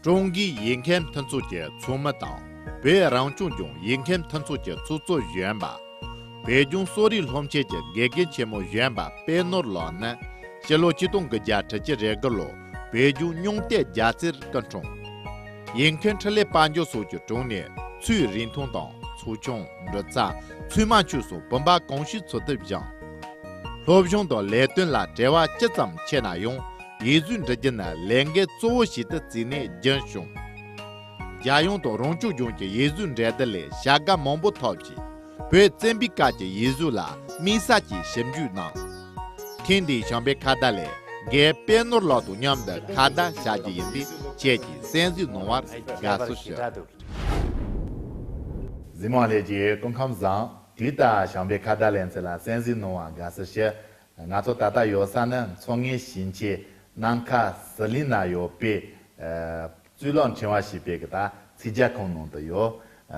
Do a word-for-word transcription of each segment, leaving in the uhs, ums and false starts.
ཀྲུང་གོའི་ཡིག་མཁན་མཐུན་ཚོགས་ཀྱི་ཚོགས་མི་དང་བོད་རང་སྐྱོང་ལྗོངས་ཡིག་མཁན་མཐུན་ཚོགས་ཀྱི་ཚོགས་གཙོ་གཞོན་པ། བོད་ལྗོངས་གསོ་རིག་སློབ་ཆེན་གྱི་དགེ་རྒན་ཆེན་མོ་གཞོན་པ་དཔལ་ནོར་ལགས་ནི་ཕྱི་ལོ་ཆིག་སྟོང་དགུ་བརྒྱ་དྲུག་ཅུ་རེ་དགུ་ལོ་བོད་ལྗོངས་སྨྱུང་རྟེན་རྒྱལ་རྩེར་སྐུ་འཁྲུངས། ཡིག་མཁན་འཕྲིན་ལས་དཔལ་འབྱོར་སོགས་ཀྱི་དྲུང་ནས་ཚོའི་རིན་ཐང་དང་ཚོགས་ཆུང་། འབྲུ་ཚ། ཚོས་མ་མཆོད་སོགས་བུམ་པ་གང་ཤེས་འཚོལ་ཐབས་སྦྱངས། སློབ་སྦྱོང་དང་ལས་དོན་ལ་བྲེལ་བ་ཅི་ཙམ་ཆེ་ན་ཡང་ཡིག་གཟུགས་འབྲི་རྒྱུ་ནི་ལས་འགན་གཙོ་བོ་ཞིག་ཏུ་བརྩིས་ནས་རྒྱུན་བསྲུངས། རྒྱལ་ཡོངས་དང་རང་སྐྱོང་ལྗོངས་ཀྱི་ཡིག་གཟུགས་འགྲན་བསྡུར་ལས་བྱ་དགའ་མང་པོ་ཐོབ་ཅིང་བོད་བཙན་པོའི་སྐབས་ཀྱི་ཡིག་གཟུགས་ལ་དམིགས་བསལ་གྱིས་ཞིབ་འཇུག་གནང་། ཐེངས་འདིའི་བྱམས་པའི་ཁ་བརྡ་ལས་རྒན་དཔལ་ནོར་ལགས་དང་མཉམ་དུ་ཁ་བརྡ་བྱ་རྒྱུ་ཡིན་པས་ཁྱེད་ཀྱིས་གསན་གཟིགས་གནང་བར་དགའ་བསུ་ཞུ། གཟིགས་མོ་བ་ལྷན་རྒྱས་སྐུ་ཁམས་བཟང་། དུས་ལྟར་བྱམས་པའི་ཁ་བརྡ་ལེ་ཚན་ལ་གསན་གཟིགས་གནང་བར་དགའ་བསུ་ཞུ། ང་ཚོ་ད་ལྟ་ཡོད་ས་ནི་མཚོ་སྔོན་ཞིང་ཆེན་ནམ་མཁའ་ཟི་ལིང་ན་ཡོད་པའི་ཨ་གཙུག་ལག་ཕྲེང་བ་ཞེས་པའི་གི་ད་ཚིག་རྒྱག་ཁང་ནང་དུ་ཡོད།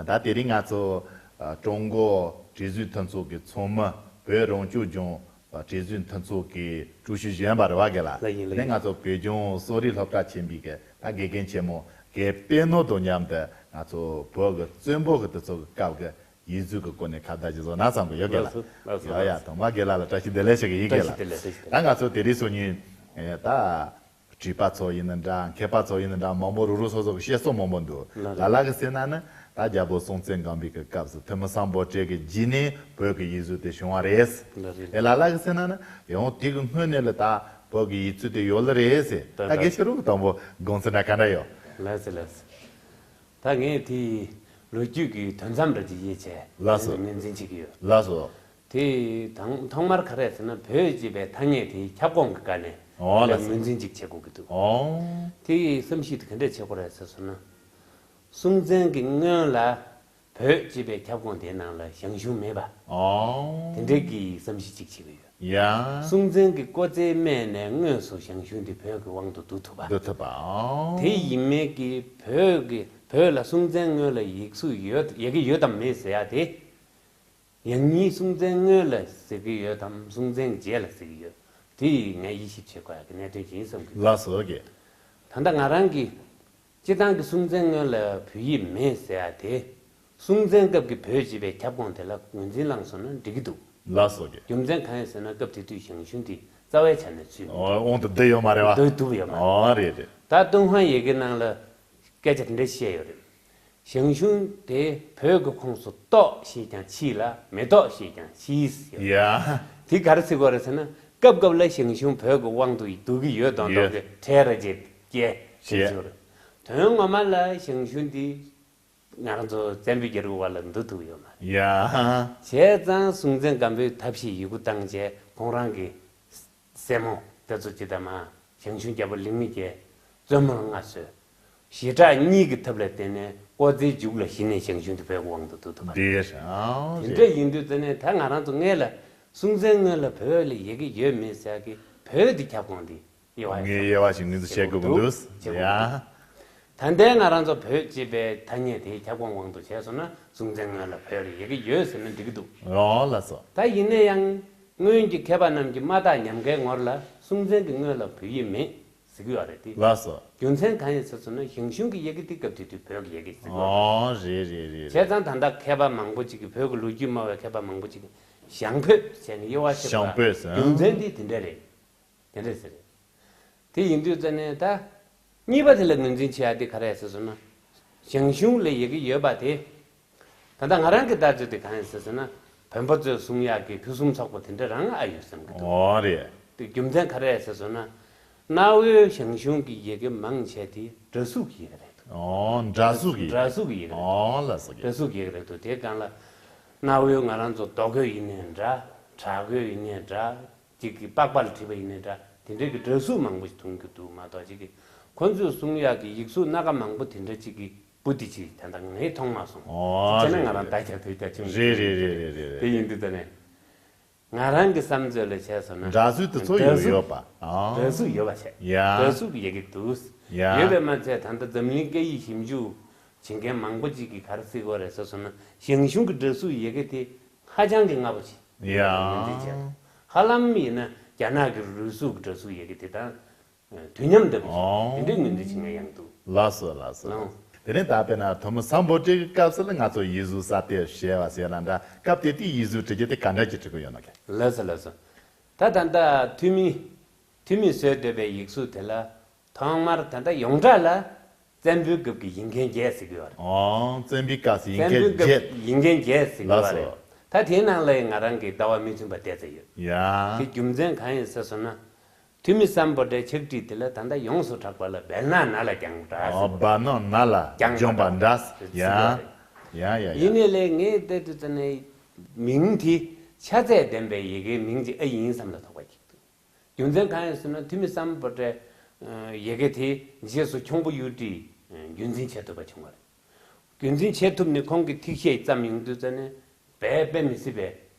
ད་དེ་རིང་ང་ཚོ་ཨ་ཀྲུང་གོ་བྲེལ་འཚུབ་མཐུན་ཚོགས་ཀྱི་ཚོགས་མི། བོད་རང་སྐྱོང་ལྗོངས་བྲེལ་འཚུབ་མཐུན་ཚོགས་ཀྱི་ཀྲུའུ་ཞི་གཞོན་པ་རེད་བ། རྒན་ལགས། ལགས་ཡིན། ལགས་ཡིན། དེ་ནས་ང་ཚོ་བོད་ལྗོངས་གསོ་རིག་སློབ་གྲྭ་ཆེན་པོའི་གི་ད་དགེ་རྒན་ཆེན་མོ་རྒན་དཔལ་ནོར་དང་མཉམ་དུ་ང་ཚོ་བོད་ཀྱི་བཙོན་པོ་གི་དུས་ཚོད་ཀྱི་སྐབས་ཀྱི་ཡིག་གཟུགས་ཀྱི་སྐོར་ནས་ཁ་བརྡ་ཅིག་བཟོ་ན་བསམ་གི་ཡོད། རྒན་ལགས། ལགས་སོ། ལགས་སོ། ཡ་ཡ། ལགས་སོ། དང་པ་རྒན་ལགས་ལ་བཀྲ་ཤིས་བདེ་ལེགས་ཞུ་གི་ཡིན། རྒན་ལགས། བཀྲ་ཤིས་བདེ་ལེགས། བཀྲ་ཤིས་བདེ་ལེགས། ད་ང་ཚོ་དེ་རིང་སང་ཉིན་ཨེ་ད་བྲིས་པ་ཚོ་ཡིན་ན་འདྲ། མཁས་པ་ཚོ་ཡིན་ན་འདྲ། མང་པོ་རུ་རུ་སོ་སོ་གི་བཤད་སྲོལ་མང་པོ་འདུག། ལགས་རེད། ལ་ལ་གི་ཟེར་ན་ནི་ད་རྒྱལ་པོ་སྲོང་བཙན་སྒམ་པོའི་གི་སྐབས་སུ་ཐོན་མི་སམ་བྷོ་ཊ་གི་རྗེས་ནས་བོད་ཀྱི་ཡིག་གཟུགས་དེ་བྱུང་བ་རེད། ལགས་རེད། ཨེ་ལ་ལ་གི་ཟེར་ན་ནི་ཡང་དེ་གི་སྔོན་ནས་ལ་ད་བོད་ཀྱི་ཡིག་ཚུལ་དེ་ཡོད་ལ་རེད་ཟེར། ད་ད་རྒན་ཤེས་རབ་ཀྱི་དང་པོ་དགོངས་ཚུལ་འདྲ་ག་འདྲ་ཡོད། ལགས་སོ། ལགས་སོ། ད་ངས་དེའི་ལོ་རྒྱུས་ཀྱི་དོན་མཚམས་འདྲ་ཅིག་ཡིད་ཆེས། ལགས་སོ། ངོས་འཛིན་བྱེད་ཀྱི་ཡོད། ལགས་སོ། དེ་དང་ཐོག་མར་ག་རེ་ཟེར་ན། བོད་ཅེས་པའི་ཐ་སྙད་དེ་ཁྱབ་ཁོངས་ཀྱི་སྒང་ནས། ཨོ། ལགས་སོ། ངོས་འཛིན་ཅིག་བྱེད་དགོས་ཀྱི་འདུག། ཨོ། དེ་ཡི་བསམ་གཞིག་དེ་ག་འདྲས་བྱེད་དགོས་རེད་ཟེར་སོང་ན། སྲོང་བཙན་གྱི་སྔོན་ལ་བོད་ཅེས་པའི་ཁྱབ་ཁོངས་དེའི་ནང་ལ་ཞང་ཞུང་མེད་པ། ཨོ། དེ་འདྲས་ཀྱི་བསམ་གཞིག་ཅིག་བྱེད་ཀྱི་ཡོད། ཡ། སྲོང་བཙན་གྱི་སྐུ་ཚེའི་སྨད་ནས་དངོས་སུ་ཞང་ཞུང་དེ་བོད་ཀྱི་དབང་དུ་བསྡུ་ཐུབ་པ། བསྡུ་ཐུབ་པ། ཨོ། དེ་ཡིན་མིན་གྱི་བོད་ཀྱི་བོད་ལ་སྲོང་བཙན་སྔོན་ལ་ཡིག་གཟུགས་ཡོད། ཡི་གེ་ཡོད་དམ་མེད་ཟེར་ཡ་དེ། ཡང་སྙིང་སྲོང་བཙན་སྔོན་ལ་ཟེར་གྱི་ཡོད་དམ་སྲོང་བཙན་རྗེས་ལ་ཟེར་གྱི་ཡོད། དེ་ཡིས་ངས་དབྱེ་ཞིབ་བྱེད་དགོས་ཡག་གི་གནད་དོན་ཅིག་ཡིན་བསམ་གྱི། ལགས་སོ། རྒན། ད་ལྟ་ང་རང་གིས་སྤྱིར་བཏང་གི་སྲོང་བཙན་སྔོན་ལ་བོད་ཡིག་མེད་ཟེར་ཡ་དེ། སྲོང་བཙན་སྐབས་ཀྱི་བོད་ཅེས་པའི་ཁྱབ་ཁོངས་དེ་ལ་ངོས་འཛིན་བླངས་སོང་ན་འགྲིག་གི་འདུག། ལགས་སོ། རྒན། རྒྱུ་མཚན་གང་ཡིན་ཟེར་ན། སྐབས་དེ་དུས་ཞང་ཞུང་དེ་རྩ་བའི་ཆ་ནས་ཚུད་མི་འདུག། ཨོ། དབང་དུ་བསྡུས་ཡོད་མ་རེད་བ། བསྡུས་ཐུབ་ཡོད་མ་རེད། ཨོ། རེད་རེད། ད་ཏུན་ཧོང་ཡི་གེ་ནང་ལ་སྐད་ཆ་དེ་འདྲ་བཤད་ཡོད་རེད། ཞང་ཞུང་དེ་བོད་ཀྱི་ཁོངས་སུ་གཏོགས་ཞེས་ཀྱང་མཆིས་ལ། མི་གཏོགས་ཞེས་ཀྱང་མཆིས་ཡོད། ཡ། དེ་ག་རེ་ཟེར་དགོས་རེད་ཟེར་ན། སྐབས་སྐབས་ལ་ཞང་ཞུང་བོད་ཀྱི་དབང་དུ་བསྡུ་གི་ཡོད་མདོག་མདོག་ཡོད། གི་ཁྲལ་ར་བཅད་སྐྱེལ་བྱས། བྱས་ཡོད་རེད། དོན་ངོ་མ་ལ་ཞང་ཞུང་འདི་ང་རང་ཚོ་བཙན་པོའི་རྒྱལ་པོའི་བར་ལ་འདུ་ཐུབ་ཡོད་མ་རེད། ཡ། བྱས་ཙང་སྲོང་བཙན་སྒམ་པོས་ཐབས་ཤེས་ཡོད་རྒུ་བཏང་བྱས། ཁོང་རང་གི་སྲས་མོ་དེ་ཚོ་ཅི་ལྟར་མ་ཞང་ཞུང་རྒྱལ་པོ་ལིག་མི་རྒྱལ་བཙུན་མོར་མངའ་གསོལ། ཞི་དྲག་གཉིས་ཀྱི་ཐབས་ལ་བརྟེན་ནས་ལྐོག་རྫའི་རྒྱུགས་ལ་གཞི་ནས་ཞང་ཞུང་དེ་བོད་ཀྱི་དབང་དུ་བསྡུ་ཐུབ་པ་རེད། འདི་རེད། ཨང་། དེ་འདྲ་ཡིན་དུས་ཙ་ནས་ད་ང་རང་ཚོ་སྔོན་ལ་སྲོང་བཙན་སྔོན་ལ་བོད་ལ་ཡི་གེ་ཡོད་མེད་ཟེར་གི་བོད་དེ་ཁྱབ་ཁོངས་དེ་དབྱེ་བ་ངས་དབྱེ་བ་ཞིག་ངོས་འཛིན་བྱེད་དགོས་ཀྱི་འདུག། བྱེད་དགོས་ཀྱི་འདུག། ཡ། ད་ལྟའི་ང་རང་ཚོ་བོད་ཅེས་པའི་ཐ་སྙད་དེ་ཁྱབ་ཁོངས་དབང་དུ་བྱས་སོང་ན། སྲོང་བཙན་སྔོན་ལ་བོད་ལ་ཡི་གེ་ཡོད་ཟེར་ན་འགྲིག་གི་འདུག། ཨོ། ལགས་སོ། ད་ཡིན་ན་ཡང་སྔོན་གྱི་མཁས་པ་རྣམས་ཀྱིས་མ་བརྟགས་ཉམས་དགའི་ངོར་ལ་སྲོང་བཙན་གྱི་སྔོན་ལ་བོད་ཡིག་མེད་ཟེར་གྱི་ཡོད་རེད་དེ། ལགས་སོ། རྒྱུ་མཚན་གང་ཡིན་ཟེར་སོང་ན། ཞང་ཞུང་གི་ཡི་གེ་དེ་སྐབས་དེ་དུས་བོད་ཀྱི་ཡི་གེ་ཟེར་གྱི་ཡོད་རེད། ཨོ། རེད་རེད་རེད་རེད། བྱས་ཙང་ད་ལྟ་མཁས་པ་མང་པོ་ཅིག་གིས། བོད་ཀྱི་ལོ་རྒྱུས་སྨྲ་བའི་མཁས་པ་མང་པོ་ཅིག་གིས་ཞང་བོད་ཟེར་ནས་དབྱེ་བ་ཕྱེ་བ། ཞང་བོད་ཟེར། རྒྱུ་མཚན་དེ་དེ་འདྲ་རེད། དེ་འདྲ་ཟེར། དེ་ཡིན་དུས་ཙ་ནས་ད་གཉིས་པ་དེ་ལ་ངོས་འཛིན་བྱེད་ཡ་དེ་ག་རེ་རེད་ཟེར་སོང་ན། ཞང་ཞུང་ལ་ཡི་གེ་ཡོད་པ་དེ། ད་ལྟ་ང་རང་གི་ལྟ་ཚུལ་དེ་གང་ཡིན་ཟེར་སོང་ན། བོན་པོ་ཚོས་གསུང་ཡག་གི་ཕུན་སུམ་ཚོགས་པ་དེ་འདྲ་རང་ཨ་ཡོད་བསམ་གྱི་འདུག། ཨོ་རེད། དེ་རྒྱུ་མཚན་ག་རེ་རེད་ཟེར་སོང་ན། གནའ་བོའི་ཞང་ཞུང་གི་ཡི་གེ་མང་ཆེ་དེ་སྒྲ་གཟུགས་ཀྱི་ཡི་གེ་རེད་འདུག། ཨོ། སྒྲ་གཟུགས་ཀྱི། སྒྲ་གཟུགས་ཀྱི་ཡི་གེ་རེད། ཨོ། ལགས་སོ། སྒྲ་གཟུགས་ཀྱི་ཡི་གེ་རེད་འདུག། དེའི་སྒང་ལ་གནའ་བོའི་ང་རང་ཚོ་རྡོ་བརྐོས་ཡིན་ནའི་འདྲ། བྲག་བརྐོས་ཡིན་ནའི་འདྲ། གཅིག་གིས་པགས་པ་ལ་བྲིས་པ་ཡིན་ནའི་འདྲ། དེ་འདྲའི་གི་སྒྲ་གཟུགས་མང་པོ་ཞིག་མཐོང་རྒྱུ་འདུག་མ་གཏོགས། གཅིག་གིས་ཁོ་ཚོས་གསུང་ཡག་གི་ཡིག་གཟུགས་སྣ་ཁ་མང་པོ་དེ་འདྲ་གཅིག་གི་པོ་ཏི་ཅིག་ད་ལྟ་ངས་མཐོང་མ་སོང་། ཨོ། བྱས་ན་རེད་ང་རང་རེད། ད་ཁྱབ་དེ་ད་ཅུང་རེད་རེད་རེད་རེད་རེད། དེ་ཡིན་དུས་ད་ནས་ང་རང་གི་བསམ་ཚོད་ལ་བྱས་སོང་ན། སྒྲ་གཟུགས་དེ་ཚོ་ཡོད་ཡོད་པ། ཨོ། སྒྲ་གཟུགས་ཡོད་པ་བྱས། ཡ། སྒྲ་གཟུགས་ཀྱི་ཡི་གེ་འདུག། ཡ། ཡོད་པས་མ་ཚད། ད་ལྟ་འཛམ་གླིང་སྐད་ཡིག་ཞིབ་འཇུག་བྱེད་མཁན་མང་པོ་ཅིག་གིས་ག་རེ་ཟེར་གྱི་ཡོད་རེད་ཟེར་སོང་ན། ཞང་ཞུང་གི་སྒྲ་གཟུགས་ཡི་གེ་དེ་ཧ་ཅང་གི་སྔ་པོ་ཅིག་ཡ། ངོས་འཛིན་བྱས། ཧ་ལམ་ཡིན་ན་རྒྱ་ནག་གི་རུས་ཚོགས་ཀྱི་སྒྲ་གཟུགས་ཡི་གེ་དེ་དང་དུས་མཉམ་འདྲ་པོ་ཅིག། ཨོ། དེ་འདྲའི་ངོས་འཛིན་བྱེད་མཁན་ཡང་འདུག། ལགས་སོ་ལགས་སོ། ལགས། དེ་ནས་ད་དཔེར་ན་ཐོན་མི་སམ་བྷོ་ཊའི་སྐབས་སུ་ལ་ང་ཚོ་ཡིག་གཟུགས་གསར་གཏོད་བྱས་པ་ཟེར་ན་འདྲ། སྐབས་དེ་དུས་ཡིག་གཟུགས་འབྲི་རྒྱུ་དེ་ག་འདྲ་ཅིག་འབྲི་གི་ཡོད་ན་གི། ལགས་སོ་ལགས་སོ། ད་ད་ལྟ་ཐོན་མི་ཐོན་མིས་བཟོས་བསྡད་པའི་ཡིག་གཟུགས་དེ་ལ་ཐོག་མར་ད་ལྟ་ཡོངས་གྲགས་ལ་བཙན་པོའི་སྐབས་ཀྱི་ཡིག་མཁན་བརྒྱད་ཟེར་གྱི་ཡོད་རེད། ཨོ། བཙན་པོའི་སྐབས་སུ་ཡིག་བཙན་མཁན་པོའི་སྐབས་བརྒྱད། ཡིག་མཁན་བརྒྱད་ཟེར་གྱི་ཡོད་རེད། ལགས་སོ། ད་དེའི་ནང་ལ་ང་རང་གིས་ལྟ་བ་མི་མཐུན་པ་བལྟས་ཚར་ཡོད། ཡ། དེ་རྒྱུ་མཚན་གང་ཡིན་ཟེར་སོང་ན། ཐོན་མི་སམ་བྷོ་ཊའི་ཕྱག་བྲིས་དེ་ལ་ད་ལྟ་ཡོངས་སུ་གྲགས་པ་ལ་བེར་ནག་ནག་ལ་བརྒྱངས་འདྲ་ཟེར། ཨོ། བེར་ནག་ནག་ལ་བརྒྱངས་པ་འདྲ་ཟེར་གྱི་ཡོད་རེད། ཡ་ཡ་ཡ། ཡིན་ནའི་ལས་ངས་བལྟས་དུས་ཙ་ནས་མིང་དེ་ཆ་ཚད་ལྡན་པའི་ཡི་གེའི་མིང་ཅིག་ཨེ་ཡིན་བསམ་ལ་དོགས་པ་སྐྱེས་འདུག། རྒྱུ་མཚན་གང་ཡིན་ཟེར་ན་ཐོན་མི་སམ་བྷོ་ཊའི་ཡི་གེ་དེ་རྗེས་སུ་ཁྱུང་པོ་གཡུ་ཁྲིས་རྒྱུན་འཛིན་བྱེད་ཐུབ་པ་བྱུང་བ་རེད། རྒྱུན་འཛིན་བྱེད་ཐུབ་ནས་ཁོང་གིས་ཐིག་ཤད་བརྩམས་ཡོང་དུས་ཙ་ནས་དཔེ་དཔེ་མི་སྲིད་པའི་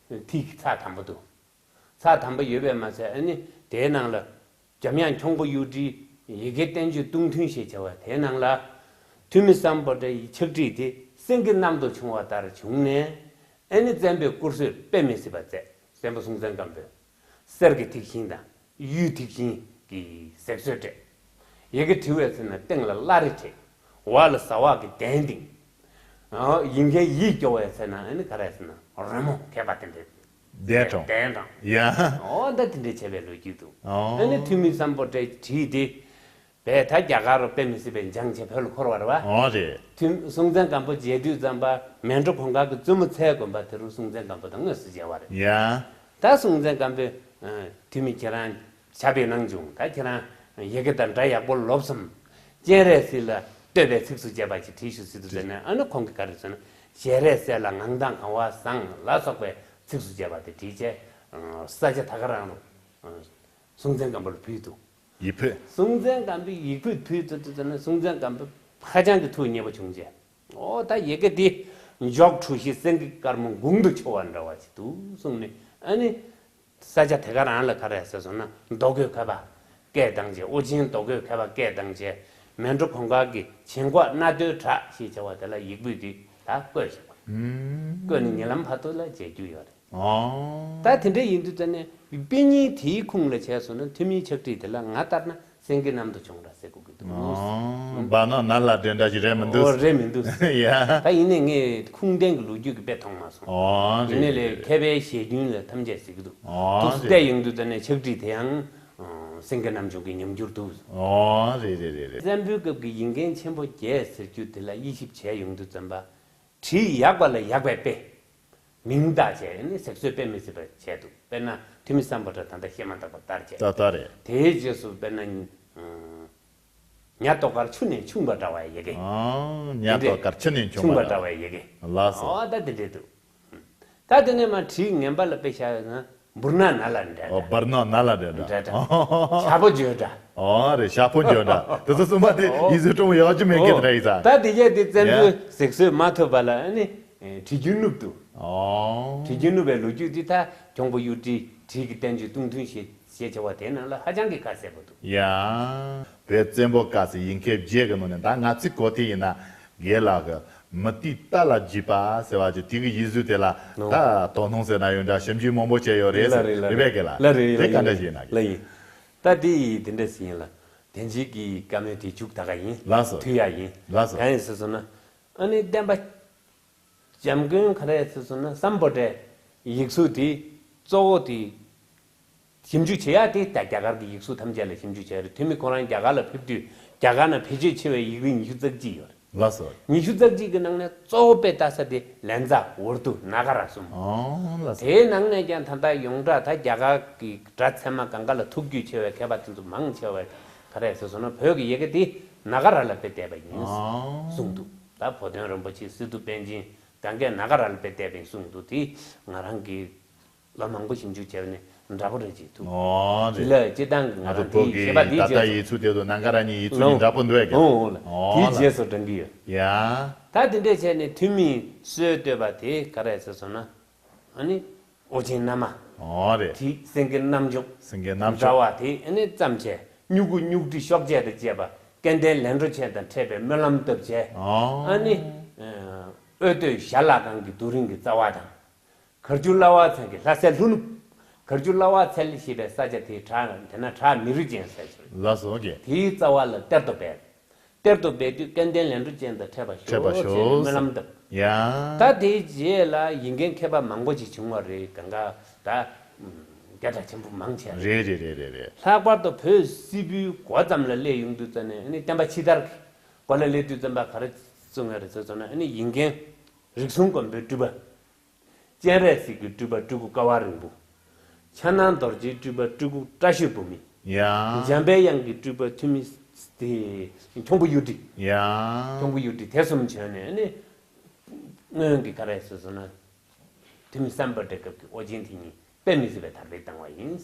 ཐིག་ཚགས་དམ་པོ་འདུག། ཚགས་དམ་པོ་ཡོད་པས་མ་ཚད་ཨ་ནི་དེའི་ནང་ལ་འཇམ་དབྱངས་ཁྱུང་པོ་གཡུ་ཁྲིའི་ཡི་གེ་བསྟན་བཅོས་སྟོང་ཐུན་ཞེས་བྱ་བ་དེའི་ནང་ལ་ཐོན་མི་སམ་བྷོ་ཊའི་ཕྱག་བྲིས་དེ་སེང་གེ་གནམ་དུ་མཆོང་བ་ལྟར་བྱུང་ནས་ཨ་ནི་བཙན་པོའི་སྐུར་གསོས་དཔེ་མི་སྲིད་པ་མཛད། བཙན་པོ་སྲོང་བཙན་སྒམ་པོས་གསེར་གྱི་ཐིག་ཤིང་དང་གཡུའི་ཐིག་ཤིང་གི་གཟེགས་གསོལ་སྤྲས། ཡི་གེ་བྲི་བའི་ཚེ་ན་སྟེང་ལ་བླ་རེ་བྲིས། འོག་ལ་ཟ་འོག་གི་གདན་བཏིང་། ཨོ། ཡིག་མཁན་ཡིད་སྐྱོ་བའི་ཚེ་ན་ཨ་ནི་ག་རེ་ཟེར་ན་རོལ་མོ་མཁས་པ་དེ་འདྲས། གདན་དྲངས། གདན་དྲངས། ཡ། ཨོ། ད་དེ་འདྲས་བྱས་པའི་ལོ་རྒྱུས་འདུག། ཨོ། ཨ་ནི་ཐོན་མི་སམ་བྷོ་ཊའི་བྲིས་དེ་བས་ད་རྒྱ་གར་རུ་དཔེ་མི་སྲིད་པའི་འཇང་བྱས་བོད་ལ་འཁོར་བ་རེད་བ། ཨོ་རེད། ཐོན་སྲོང་བཙན་སྒམ་པོ་མཇལ་དུས་ཙམ་པ་མལ་གྲོ་གུང་དཀར་གྱི་བཙུན་མོ་ཚལ་དགོན་པ་དེ་རུ་སྲོང་བཙན་སྒམ་པོ་དང་དངོས་སུ་མཇལ་བ་རེད། ཡ། ད་སྲོང་བཙན་སྒམ་པོས་ཐོན་མི་ཁྱེད་རང་ཞབས་པའི་གནང་བྱུང་། ད་ཁྱེད་རང་ཡི་གེ་དང་སྒྲ་ཡག་པོ་ལོབས་སོང་། སྤྱན་རས་གཟིགས་ལ་བསྟོད་པའི་ཚིགས་སུ་བཅད་པ་ཅིག་བྲིས་ཤོག་ཟེར་དུས་ཙ་ནས་ཨ་ནི་ཁོང་གིས་ག་རེ་ཟེར་ན། ཞལ་རས་གསལ་ལ་ངང་དང་གང་བ་བཟང་ལ་སོགས་པའི་ཚིགས་སུ་བཅད་པ་དེ་བྲིས་བྱས་ས་སྐྱ་དར་དཀར་རང་རུ་སྲོང་བཙན་སྒམ་པོ་ལ་ཕུལ་འདུག། ཡིག་ཕུལ། སྲོང་བཙན་སྒམ་པོས་ཡིག་ཕུལ་ཕུལ་ཚུལ་དུ་ཙ་ན་སྲོང་བཙན་སྒམ་པོ་ཧ་ཅང་གི་ཐུགས་མཉེས་པོ་བྱུང་རྗེས། ཨོ། ད་ཡི་གེ་འདི་འཇོག་འཁྲུལ་ཞིག་སེང་གེ་དཀར་མོ་དགུང་དུ་འཕྱོ་བ་འདྲ་བ་ཞིག་འདུག་གསུངས་ནས་ཨ་ནི། ས་སྐྱ་དེ་ག་རང་ལ་ག་རེ་ཟེར་སོང་ན་རྡོ་བརྐོས་མཁས་པ་སྐད་བཏང་རྗེས། ཨོ་རྒྱན་རྡོ་བརྐོས་མཁས་པ་སྐད་བཏང་རྗེས། མལ་གྲོ་གུང་དཀར་གྱི་བྱིན་གོག་སྣ་རྡོའི་བྲག་ཞེས་བྱ་བ་དེ་ལ་ཡིག་ཕུལ་དུས་ད་བརྐོས་བཞག་པ། བརྐོས་ནས་ཉེ་ལམ་བར་དུ་ལ་མཇལ་རྒྱུ་ཡོད་རེད། ཨོ། ད་དེ་འདྲ་ཡིན་དུས་ཙ་ནས་དཔེ་རྙིང་དེའི་ཁུངས་ལ་བྱས་སོང་ན་ཐོན་མིའི་ཕྱག་བྲིས་དེ་ལ་ང་ལྟར་ན་སེང་གེ་གནམ་དུ་མཆོང་འདྲ་ཟེར་དགོས་ཀྱི་འདུག། ཨོ། བར་སྣང་ནག་ལ་འདྲེན་འདྲ་ཞིག་རེད་མི་འདུག། ཨོ། རེད་མི་འདུག། ཡ། ད་ཡིན་ནའི་ངས་ཁུངས་ལྡན་གྱི་ལོ་རྒྱུས་ཀྱི་དཔེ་མཐོང་མ་སོང་། ཨོ། ཡིན་ནའི་ལས་མཁས་པའི་ཞལ་རྒྱུན་ལ་ཐམས་ཅད་གཟིགས་ཀྱི་འདུག། ཨོ། ཐུགས་སུ་བལྟས་ཡོང་དུས་ཙ་ནས་ཕྱག་བྲིས་དེ་ཡང་སེང་གེ་གནམ་མཆོང་གི་ཉམས་འགྱུར་འདུག། ཨོ། རེད་རེད་རེད་རེད། བཙན་པོའི་སྐབས་ཀྱི་ཡིག་མཁན་ཆེན་པོ་བརྒྱད་ཟེར་རྒྱུ་དེ་ལ་དབྱེ་ཞིབ་བྱས་ཡོང་དུས་ཙམ་པ། བྲིས་ཡག་པ་ལ་ཡག་པའི་དཔེ། མིང་བཏགས་བྱས་ནས་གཟེགས་གསོལ་དཔེ་མི་སྲིད་པ་བྱས་འདུག། དཔེར་ན་ཐོན་མི་སམ་བྷོ་ཊ་ད་ལྟ་བཤད་མ་ཐག་པ་ལྟར་བྱས། ད་ལྟ་རེད། དེའི་རྗེས་སུ་དཔེར་ན། ཉ་ཏོག་དཀར་ཆུ་ནས་ཕྱུང་བ་འདྲ་བའི་ཡི་གེ། ཨང་། ཉ་ཏོག་དཀར་ཆུ་ནས་ཕྱུང་བ་འདྲ་བའི་ཡི་གེ། ལགས་སོ། ཨོ། ད་དེ་འདྲས་འདུག། ད་དེ་ནས་མར་བྲིས་ངན་པ་ལ་དཔེ་བཞག་ན་འབུར་ནག་ནག་ལ་འདྲ་འདྲ། ཨོ། འབུར་ནག་ནག་ལ་འདྲ་འདྲ། འདྲ་འདྲ། ཞག་པོ་འཇོལ་འདྲ། ཨོ། རེད། ཞག་པོ་འཇོལ་འདྲ། དེ་ཚོ་གསུམ་པ་དེ་ཨོ། ཡིག་གཟུགས་སྤྲང་པོ་ཡག་ཅིག་མེད་མཁན་དེ་འདྲ་ཡིན་ས། ད་དེ་གས་དེ་བཙན་པོའི་ཡ། གཟེགས་གསོལ་མ་ཐོབ་པ་ལ་ཨ་ནི་བྲིས་རྒྱུན་བསྣུབས་འདུག། ཨོ། བྲིས་རྒྱུན་བསྣུབས་པའི་ལོ་རྒྱུས་དེ་ད་ཁྱུང་པོ་གཡུ་ཁྲིའི་བྲིས་ཀྱི་བསྟན་བཅོས་སྟོང་ཐུན་ཞེས་ཞེས་བྱ་བ་དེའི་ནང་ལ་ཧ་ཅང་གི་ཁ་གསལ་པོ་འདུག། ཡ། བོད་བཙན་པོ་སྐབས་སུ་ཡིག་མཁན་བརྒྱད་ཀྱི་ནང་ནས་ད་ང་ཚོའི་གོ་དེ་ཡིན་ན་རྒན་ལགས་ཀྱི་མུ་ཏིག་རྟ་ལ་བརྒྱུས་པ་ཟེར་བ་ཅིག་དེ་གི་ཡིག་གཟུགས་དེ་ལ་ནོ། ད་དོ་སྣང་ཟེར་ན་ཡོད་འདྲ་ཞིབ་འཇུག་མང་པོ་བྱས་ཡོད་རེད་ཟེར། ལ་རེད་ལ་རེད་རེད་པས་རྒན་ལགས། ལ་རེད་དེ་ལ་ག་རེད། འདྲ་ཞིག་ཡིན་ན། ལ་ཡིན། ད་དེ་ཡིས་དེ་འདྲ་ཞིག་ཡིན་ལ། དེ་འཇིག་གི་བཀའ་མོལ་དེ་མཇུག་ད་ག་ཡིན། ལགས་སོ། དུས་ཡག་ཡིན། ལགས་སོ། གང་ཡིན་ཟེར་སོང་ན། ཨ་ནི་བསྟན་པ། འཇམ་མགོན་ག་རེ་ཟེར་སོང་ན་སམ་བྷོ་ཊའི་ཡིག་གཟུགས་དེ་གཙོ་བོ་དེ་ཞིབ་འཇུག་བྱེད་ཡག་དེ་ད་རྒྱ་གར་གྱི་ཡིག་གཟུགས་ཐམས་ཅད་ལ་ཞིབ་འཇུག་བྱས་རེད། ཐོན་མི་ཁོ་རང་རྒྱ་གར་ལ་ཕེབས་དུས་རྒྱ་གར་ན་བེད་སྤྱོད་ཆེ་བའི་ཡིག་རིགས་ཉི་ཤུ་རྩ་གཅིག་ཡོད་རེད། ལགས་སོ། ཉི་ཤུ་རྩ་གཅིག་གི་ནང་ནས་གཙོ་བོ་དཔེ་ལྟ་ས་དེ་ལཉྫ་ཨུར་དུ་ནཱ་ག་ར་གསུམ། ཨོ་ལགས་སོ། དེའི་ནང་ནས་ཀྱང་ད་ལྟ་ཡོངས་གྲགས་ད་རྒྱ་གར་གྱི་སྒྲ་ཚད་མ་གང་ག་ལ་ཐུགས་རྒྱུས་ཆེ་བའི་མཁས་པ་དེ་ཚོ་མང་ཆེ་བས་ག་རེ་ཟེར་སོང་ན་བོད་ཀྱི་ཡི་གེ་དེ་ནཱ་ག་ར་ལ་དཔེ་བལྟས་པ་ཡིན་ཨོ། གསུངས་འདུག། ད་བོ་དོན་རིན་པོ་ཆེ་སི་ཏུ་པཎ་ཆེན་གང་གས་ནཱ་ག་ར་ལ་དཔེ་བལྟས་པ་ཡིན་གསུངས་འདུག། དེ་ང་རང་གིས་ལོ་མང་པོ་ཞིབ་འཇུག་བྱས་པ་ནས་འདྲ་པོ་རེད་ཅེས་ཐུག། ཨོ་དེ་རེད། ལ་སྤྱི་བཏང་གི་ང་ང་ཚོ་རང་བོད་དེའི་ཀྱི་ཞེས་པ་དེའི་ད་ལྟ་རྗེས་ཡིག་ཚུལ་དེ་ཚོ་ནཱ་ག་ར་ནི་ཡིག་ཚུལ་ནི་འདྲ་པོ་འདུག་གས། ཨོ་ཨོ་ལ་ཨོ་དེའི་ལ་རྗེས་སུ་འབྲང་གི་ཡོད། ཡ། ད་དེ་འདྲས་བྱས་ནས་ཐོན་མིས་སྲོལ་བཏོད་པ་དེ་ག་རེ་ཟེར་སོང་ན། ཨ་ནི་ཨོ་རྒྱན་རྣལ་མ། ཨོ་རེད། དེ་སེང་གེ་གནམ་མཆོང་སེང་གེ་གནམ་འདྲ་མཆོང་བ་དེ་ཨ་ནི་བརྩམས་བྱས་སྨྱུ་གུ་སྨྱུག་ཁྲི་ཤོག་བྱས་དང་བཅས་པ་སྐལ་ལྡན་ལན་གྲོ་ཆེན་དང་འཕྲད་པའི་སྨོན་ལམ་བཏབ་བྱས། ཨོ། ཨ་ནི་ཨོལ་ཏོའི་ཞལ་ལག་ཁང་གི་རྡོ་རིང་གི་རྩ་བ་དང་། གར་ཆུ་བླ་བ་ཚལ་གྱི་ལྷ་སའི་ལྷོ་ནུབ། གར་ཆུ་བླ་བ་ཚལ་ཞེས་པའི་ས་ཆ་དེའི་བྲག་དེ་ན་བྲག་མི་རུ་ཅན་ཟེར་ཞིང་། ལགས་སོ་ཨོ་ཀེ། དེའི་རྩ་བ་ལ་གཏེར་དུ་སྦས། གཏེར་དུ་སྦས་དུས་སྐལ་ལྡན་ལས་འཕྲོ་ཅན་དང་འཕྲད་པར་ཤོག་འཕྲད་པར་ཅེས་ཤོག་སྨོན་ལམ་བཏབ། ཡ། ད་དེའི་རྗེས་ལ་ཡིག་མཁན་མཁས་པ་མང་པོ་ཅིག་བྱུང་བ་རེད། གང་ག་ད་ཨུམ་སྐད་གྲགས་ཆེན་པོ་མང་ཆེ་བ་རེད། རེད་རེད་རེད་རེད་རེད། ལྷག་པར་དུ་བོད་སིལ་བུའི་འགོ་ཙམ་ལ་སླེབས་ཡོང་དུས་ཙམ་ནས་ཨ་ནི་བསྟན་པ་ཕྱི་དར་གྱི་སྐོར་ལ་སླེབས་དུས་ཙམ་པ་ག་རེ་གསུང་ཡ་རེད་ཟེར་སོང་ན། ཨ་ནི་ཡིག་མཁན་རིགས་གསུམ་མགོན་པོའི་སྤྲུལ་པ། སྤྱན་རས་གཟིགས་ཀྱི་སྤྲུལ་པ་སྤྲུལ་སྐུ་ཀ་བ་རིན་པོ། ཕྱག་ན་རྡོ་རྗེའི་སྤྲུལ་པ་སྤྲུལ་སྐུ་བཀྲ་ཤིས་བུ་མི། ཡ། འཇམ་པའི་དབྱངས་ཀྱི་སྤྲུལ་པ་ཐུ་མི་དེ་ཁྱུང་པོ་གཡུ་ཁྲི། ཡ། ཁྱུང་པོ་གཡུ་ཁྲི་དེ་གསུམ་བྱོན་ནས་ནི། སྔོན་གྱི་ག་རེ་ཟེར་སོང་ན། ཐུ་མི་སམ་བྷོ་ཊའི་སྐབས་ཀྱི་ཨོ་རྒྱན་དེ་ཉིད་དཔེ་མི་སྲིད་པའི་དར་སྤེལ་བཏང་བ་ཡིན།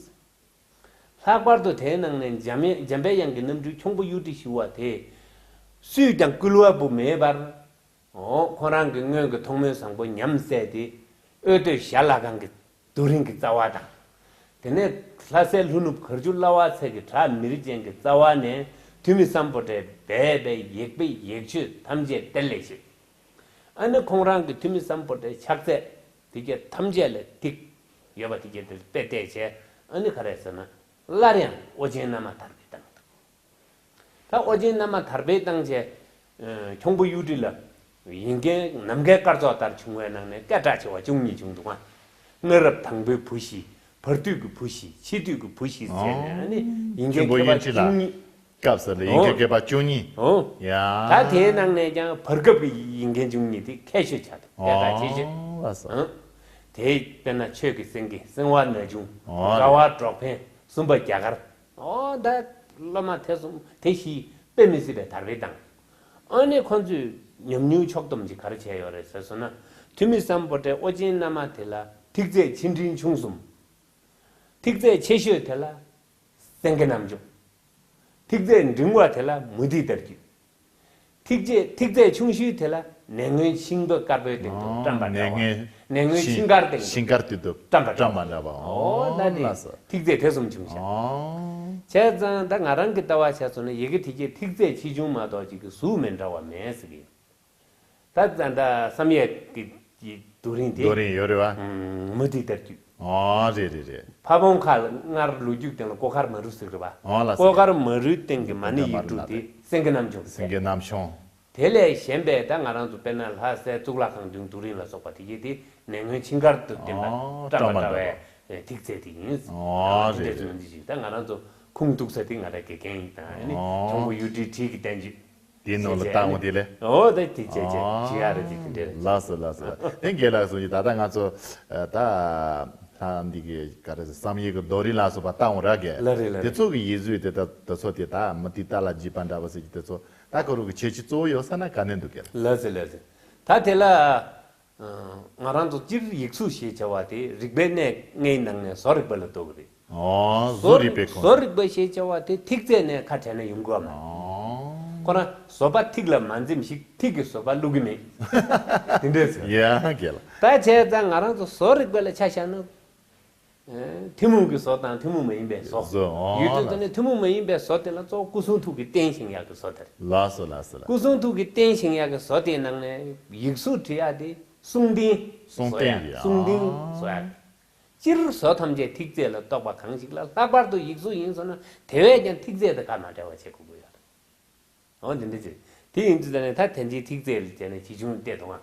ལྷག་པར་དུ་དེའི་ནང་ནས་འཇམ་འཇམ་པའི་དབྱངས་ཀྱི་རྣམ་སྤྲུལ་ཁྱུང་པོ་གཡུ་ཁྲི་ཞུ་བ་དེ། སུས་ཀྱང་བསྐུལ་བ་པོ་མེད་པར། འོ། ཁོང་རང་གི་སྔོན་གྱི་ཐོག་མའི་བཟང་པོ་ཉམས་བསལ་ཏེ། འོད་སྟོད་ཞྭ་ལྷ་ཁང་གི་རྡོ་རིང་གི་རྩ་བ་དང་། དེ་ནས་ལྷ་སྲས་ལྷོ་ནུབ་གར་བྱུང་བླ་བ་ཚལ་གྱི་བྲག་མི་རིལ་ཅན་གྱི་རྩ་བ་ནས་ཐུ་མི་སམ་བྷོ་ཊས་སྦས་པའི་ཡེག་པའི་ཡེག་ཆོས་ཐམས་ཅད་གཏེར་ལས་བཞེས། ཨ་ནི་ཁོང་རང་གི་ཐུ་མི་སམ་བྷོ་ཊའི་ཕྱག་རྫས་དེ་གྱད་ཐམས་ཅད་ལ་ཐིག་ཡོད་པ་དེ་གྱད་དེ་དཔེ་བལྟས་བྱས། ཨ་ནི་ག་རེ་ཟེར་ན། སླར་ཡང་ཨོ་རྒྱན་རྣལ་མ་དར་སྤེལ་བཏང་འདུག་ད་ཨོ་རྒྱན་རྣལ་མ་དར་སྤེལ་བཏང་བྱས། ཨ། ཁྱུང་པོ་གཡུ་ཁྲི་ལ་ཡིག་མཁན་ནམ་མཁའི་སྐར་ཚོགས་ལྟར་བྱུང་བའི་ནང་ནས་སྐད་གྲགས་ཆེ་བ་བཅུ་གཉིས་བྱུང་འདུག་ཨ། སྔ་རབས་དང་པོའི་བུ་བཞི། བར་དུས་ཀྱི་བུ་བཞི། ཕྱི་དུས་ཀྱི་བུ་བཞི་ཟེར་ནས། ཨ་ནི་ཡིག་མཁན་ཁྱུང་པོ་མཁས་པ་གཡུ་ཁྲི་ལ་བཅུ་གཉིས། སྐབས་སུ་ལ་ཡིག་མཁན་མཁས་པ་བཅུ་གཉིས། ཨོ། ཡ། ད་དེའི་ནང་ནས་ཀྱང་བར་སྐབས་ཀྱི་ཡིག་མཁན་བཅུ་གཉིས་དེ་མཁས་ཤོས་ཆགས་འདུག་སྐད་གྲགས་ཆེ་ཤོས། ཨོ། ལགས་སོ། ཨང་། དེ་དཔེར་ན་ཆོས་ཀྱི་སེང་གེ་སེང་བ་ན་ཆུང་། ཨོ། དགའ་བ་འབྲོག་འཕན། སུམ་པ་རྒྱ་གར། ཨོ། ད་སློབ་མ་དེ་གསུམ་དེ་བཞི་དཔེ་མི་སྲིད་པའི་དར་སྤེལ་བཏང་། ཨ་ནི་ཁོང་ཚོས་ཉམས་མྱོང་ཕྱོགས་བསྡོམས་ཅིག་ག་རེ་བྱས་ཡོད་རེད་ཟེར་སོང་ན། ཐུ་མི་སམ་བྷོ་ཊས་ཨོ་རྒྱན་རྣལ་མ་དེ་ལ་ཐིག་རྫས་ཆེ་འབྲིང་ཆུང་གསུམ། ཐིག་རྫས་ཆེ་ཤོས་དེ་ལ་སེང་གེ་རྣམ་འཇོམས། ཐིག་རྫས་འབྲིང་བ་དེ་ལ་མུ་ཏིག་ལྟར་གྱུར། ཐིག་རྫས་ཐིག་རྫས་ཆུང་ཤོས་དེ་ལ་ནས་སྔོན་ཤིང་རྟ་དཀར་པོའི་སྟེང་དུ་ཨོ། བཀྲམ་པ་འདྲ་བ། ནས་སྔོན་ནས་སྔོན་ཤིང་ཤིང་དཀར་སྟེང་དུ། ཤིང་དཀར་སྟེང་དུ་བཀྲམ་པ་འདྲ་བ། བཀྲམ་པ་འདྲ་བ། ཨོ། ཨོ། ད་ནི་ལགས་སོ། ཐིག་རྫས་དེ་གསུམ་བྱུང་ཤག་ཨོ། བྱས་ཙང་ད་ང་རང་གི་ལྟ་བ་བྱས་སོང་ན་ཡི་གེ་དེ་གྱད་ཐིག་རྫས་ཆེ་ཆུང་མ་གཏོགས་ཅིག་གི་གཟུགས་མི་འདྲ་བ་མེད་ཟེར་གི་ཡོད། ད་ད་ད་བསམ་ཡས་ཀྱི་ཀྱི་རྡོ་རིང་དེ། རྡོ་རིང་ཡོད་རེད་བ། ཨུམ། མུ་ཏིག་ལྟར་གྱུར། ཨོ། རེད་རེད་རེད། ཕ་བོང་ཁ་ལ་སྔར་ལོ་རྒྱུས་སྟེང་ལ་ཀོ་ཁར་མ་རུ་ཟེར་གི་རེད་བ། ཨོ་ལགས་སོ། ཀོ་ཁར་མ་རུའི་སྟེང་གི་མ་ཎི་ཡིག་དྲུག་དེ་སེང་གེ་རྣམ་འཇོམས་ཟེར། སེང་གེ་རྣམ་འཇོམས། དེ་ལས་གཞན་པའི་ད་ང་རང་ཚོ་དཔེར་ན་ལྷ་སའི་གཙུག་ལག་ཁང་མདུན་རྡོ་རིང་ལ་སོགས་པ་དེ་གྱད་དེ་ནས་སྔོན་ཤིང་དཀར་དུ་བསྟན་པ། ཨོ། བཀྲམ་པ་བཀྲམ་པ་འདྲ་འདྲ་བའི་བ། ཐིག་རྫས་དེ་ཡིན། ཨོ། དེ་རེད་འདྲ་རེད། ཚོ་འདི་ཞིག་ད་ང་རང་ཚོ་ཁུངས་གཏུགས་ས་དེ་ང་རང་དགེ་རྒན་ཡིན་དང་། ཨ་ནི་ཨོ། ཁྱུང་པོ་གཡུ་ཁྲིའི་བྲིས་ཀྱི་བསྟན་བཅོས། དེའི་ནང་ལ་བཏང་བ་དེ་ལས། ཨོ། ད་དེ་བྱས་བྱས་ཨོ། བྱེད་ཡ་རེད། དེ་དེ་འདྲ་རེད། ལགས་སོ་ལགས་སོ། དེ་རྒན་ལགས་གསུངས་ཀྱི་ད་ལྟ་ང་ཚོ་ད་ལྷ་འདི་གི་ག་རེ་ཟེར་བསམ་ཡས་ཀྱི་རྡོ་རིང་ལ་སོགས་པ་བཏང་བ་ར་རྒན། ལགས་རེད་ལགས་རེད། དེ་ཚོ་གི་ཡིག་གཟུགས་དེ་ད་དེ་ཚོ་དེ་ད་མུ་ཏིག་རྟ་ལ་བརྒྱུས་པ་འདྲ་བ་ཟེར་གྱི་དེ་ཚོ་ད་ཁོ་རང་གི་ཁྱད་ཆོས་གཙོ་བོ་ཡོད་ས་ན་ག་ནས་འདུག་གས། ལགས་སེ་ལགས་སེ། ད་དེ་ལ། ཨ། ང་རང་ཚོ་སྤྱིར་ཡིག་གཟུགས་ཞེས་བྱ་བ་དེ་རིག་པའི་གནས་ལྔའི་ནང་ནས་བཟོ་རིག་པ་ལ་གཏོགས་ཀྱི་རེད། ཨོ། བཟོ་རིག་པའི་ཁོངས། བཟོ་རིག་པ་ཞེས་བྱ་བ་དེ་ཐིག་རྫས་ནས་ཁ་བྲལ་ན་ཡོང་གི་མ་རེད། ཨོ། ཁོ་རང་བཟོ་པ་ཐིག་ལ་མ་འཛེམས་ཤིག་ཐིག་གིས་བཟོ་པ་བསླུ་གི་མེད། དེ་འདྲས་ཟེར། ཡ་རྒན་ལགས། ད་བྱས་ཙང་ང་རང་ཚོ་བཟོ་རིག་པ་ལ་ཆ་བཞག་ན། ཨེ། ཐུན་མོང་གི་བཟོ་དང་ཐུན་མོང་མ་ཡིན་པའི་བཟོ། བཟོ། ཨོ། ཡོད་དུས། ད་ནི་ཐུན་མོང་མ་ཡིན་པའི་བཟོ་དེ་ལ་གཙོ་བོ་སྐུ་གསུང་ཐུགས་ཀྱི་རྟེན་བཞེངས་ཡག་གི་བཟོ་དེ་རེད། ལགས་སོ་ལགས་སོ་ལགས། སྐུ་གསུང་ཐུགས་ཀྱི་རྟེན་བཞེངས་ཡག་གི་བཟོ་དེའི་ནང་ནས་ཡིག་གཟུགས་བྲི་ཡག་དེ་གསུང་རྟེན། གསུང་རྟེན་བཟོ་ཡག་ཡ། གསུང་རྟེན་བཟོ་ཡག་སྤྱིར་བཟོ་ཐམས་ཅད་ཐིག་རྫས་ལ་གཏོགས་པ་གང་ཞིག་ལ། ལྷག་པར་དུ་ཡིག་གཟུགས་ཡིན་སོང་ན་དེ་བས་ཀྱང་ཐིག་རྫས་དང་ཁ་མ་བྲལ་བ་བྱེད་དགོས་ཀྱི་ཡོད་རེད། འོ་དེ་འདྲ་ཅིག་དེ་ཡིན་དུས་ད་ནི་ད་དེ་འདྲའི་ཐིག་རྫས་ལ་བྱས་ནས་ཇི་བྱུང་བལྟས་དང་།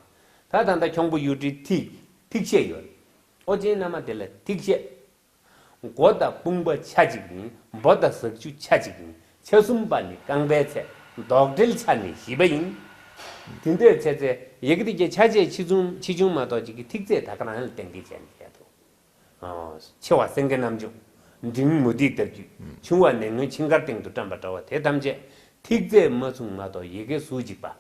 ད་ད་ལྟ་ཁྱུང་པོ་གཡུ་ཁྲིའི་ཐིག་ཐིག་ཤད་ཡོད། ཨོ་རྒྱན་རྣལ་མ་དེ་ལ་ཐིག་ཤད། མགོ་དང་དཔུང་པ་ཆ་གཅིག་ཡིན། འབོ་དང་ཟག་ཆུ་ཆ་གཅིག་ཡིན། ཆ་གསུམ་པ་ནི་རྐང་པའི་ཚད། འདོགས་འགྲེལ་ཆ་ནི་བཞི་པ་ཡིན། དེ་འདྲའི་ཚེ་ཚེ་ཡི་གེ་དེ་གའི་ཆ་བྱད་ཆེ་ཆུང་ཆེ་ཆུང་མ་གཏོགས་ཅིག་གི་ཐིག་རྫས་ད་ག་རང་ལ་གཏན་འཁེལ་བྱས་ནས་བཤད་འདུག་ཆེ་བ་སེང་གེ་རྣམ་འཇོམས། འབྲིང་མུ་ཏིག་ལྟར་གྱུར། ཆུང་བ་ནས་སྔོན་ཆིང་དཀར་སྟེང་དུ་བཀྲམ་པ་འདྲ་བ་དེ་ཐམས་ཅད་ཐིག་རྫས་མ་མཚུངས་མ་གཏོགས་ཡི་གེ་ཟུར་གཅིག་པ།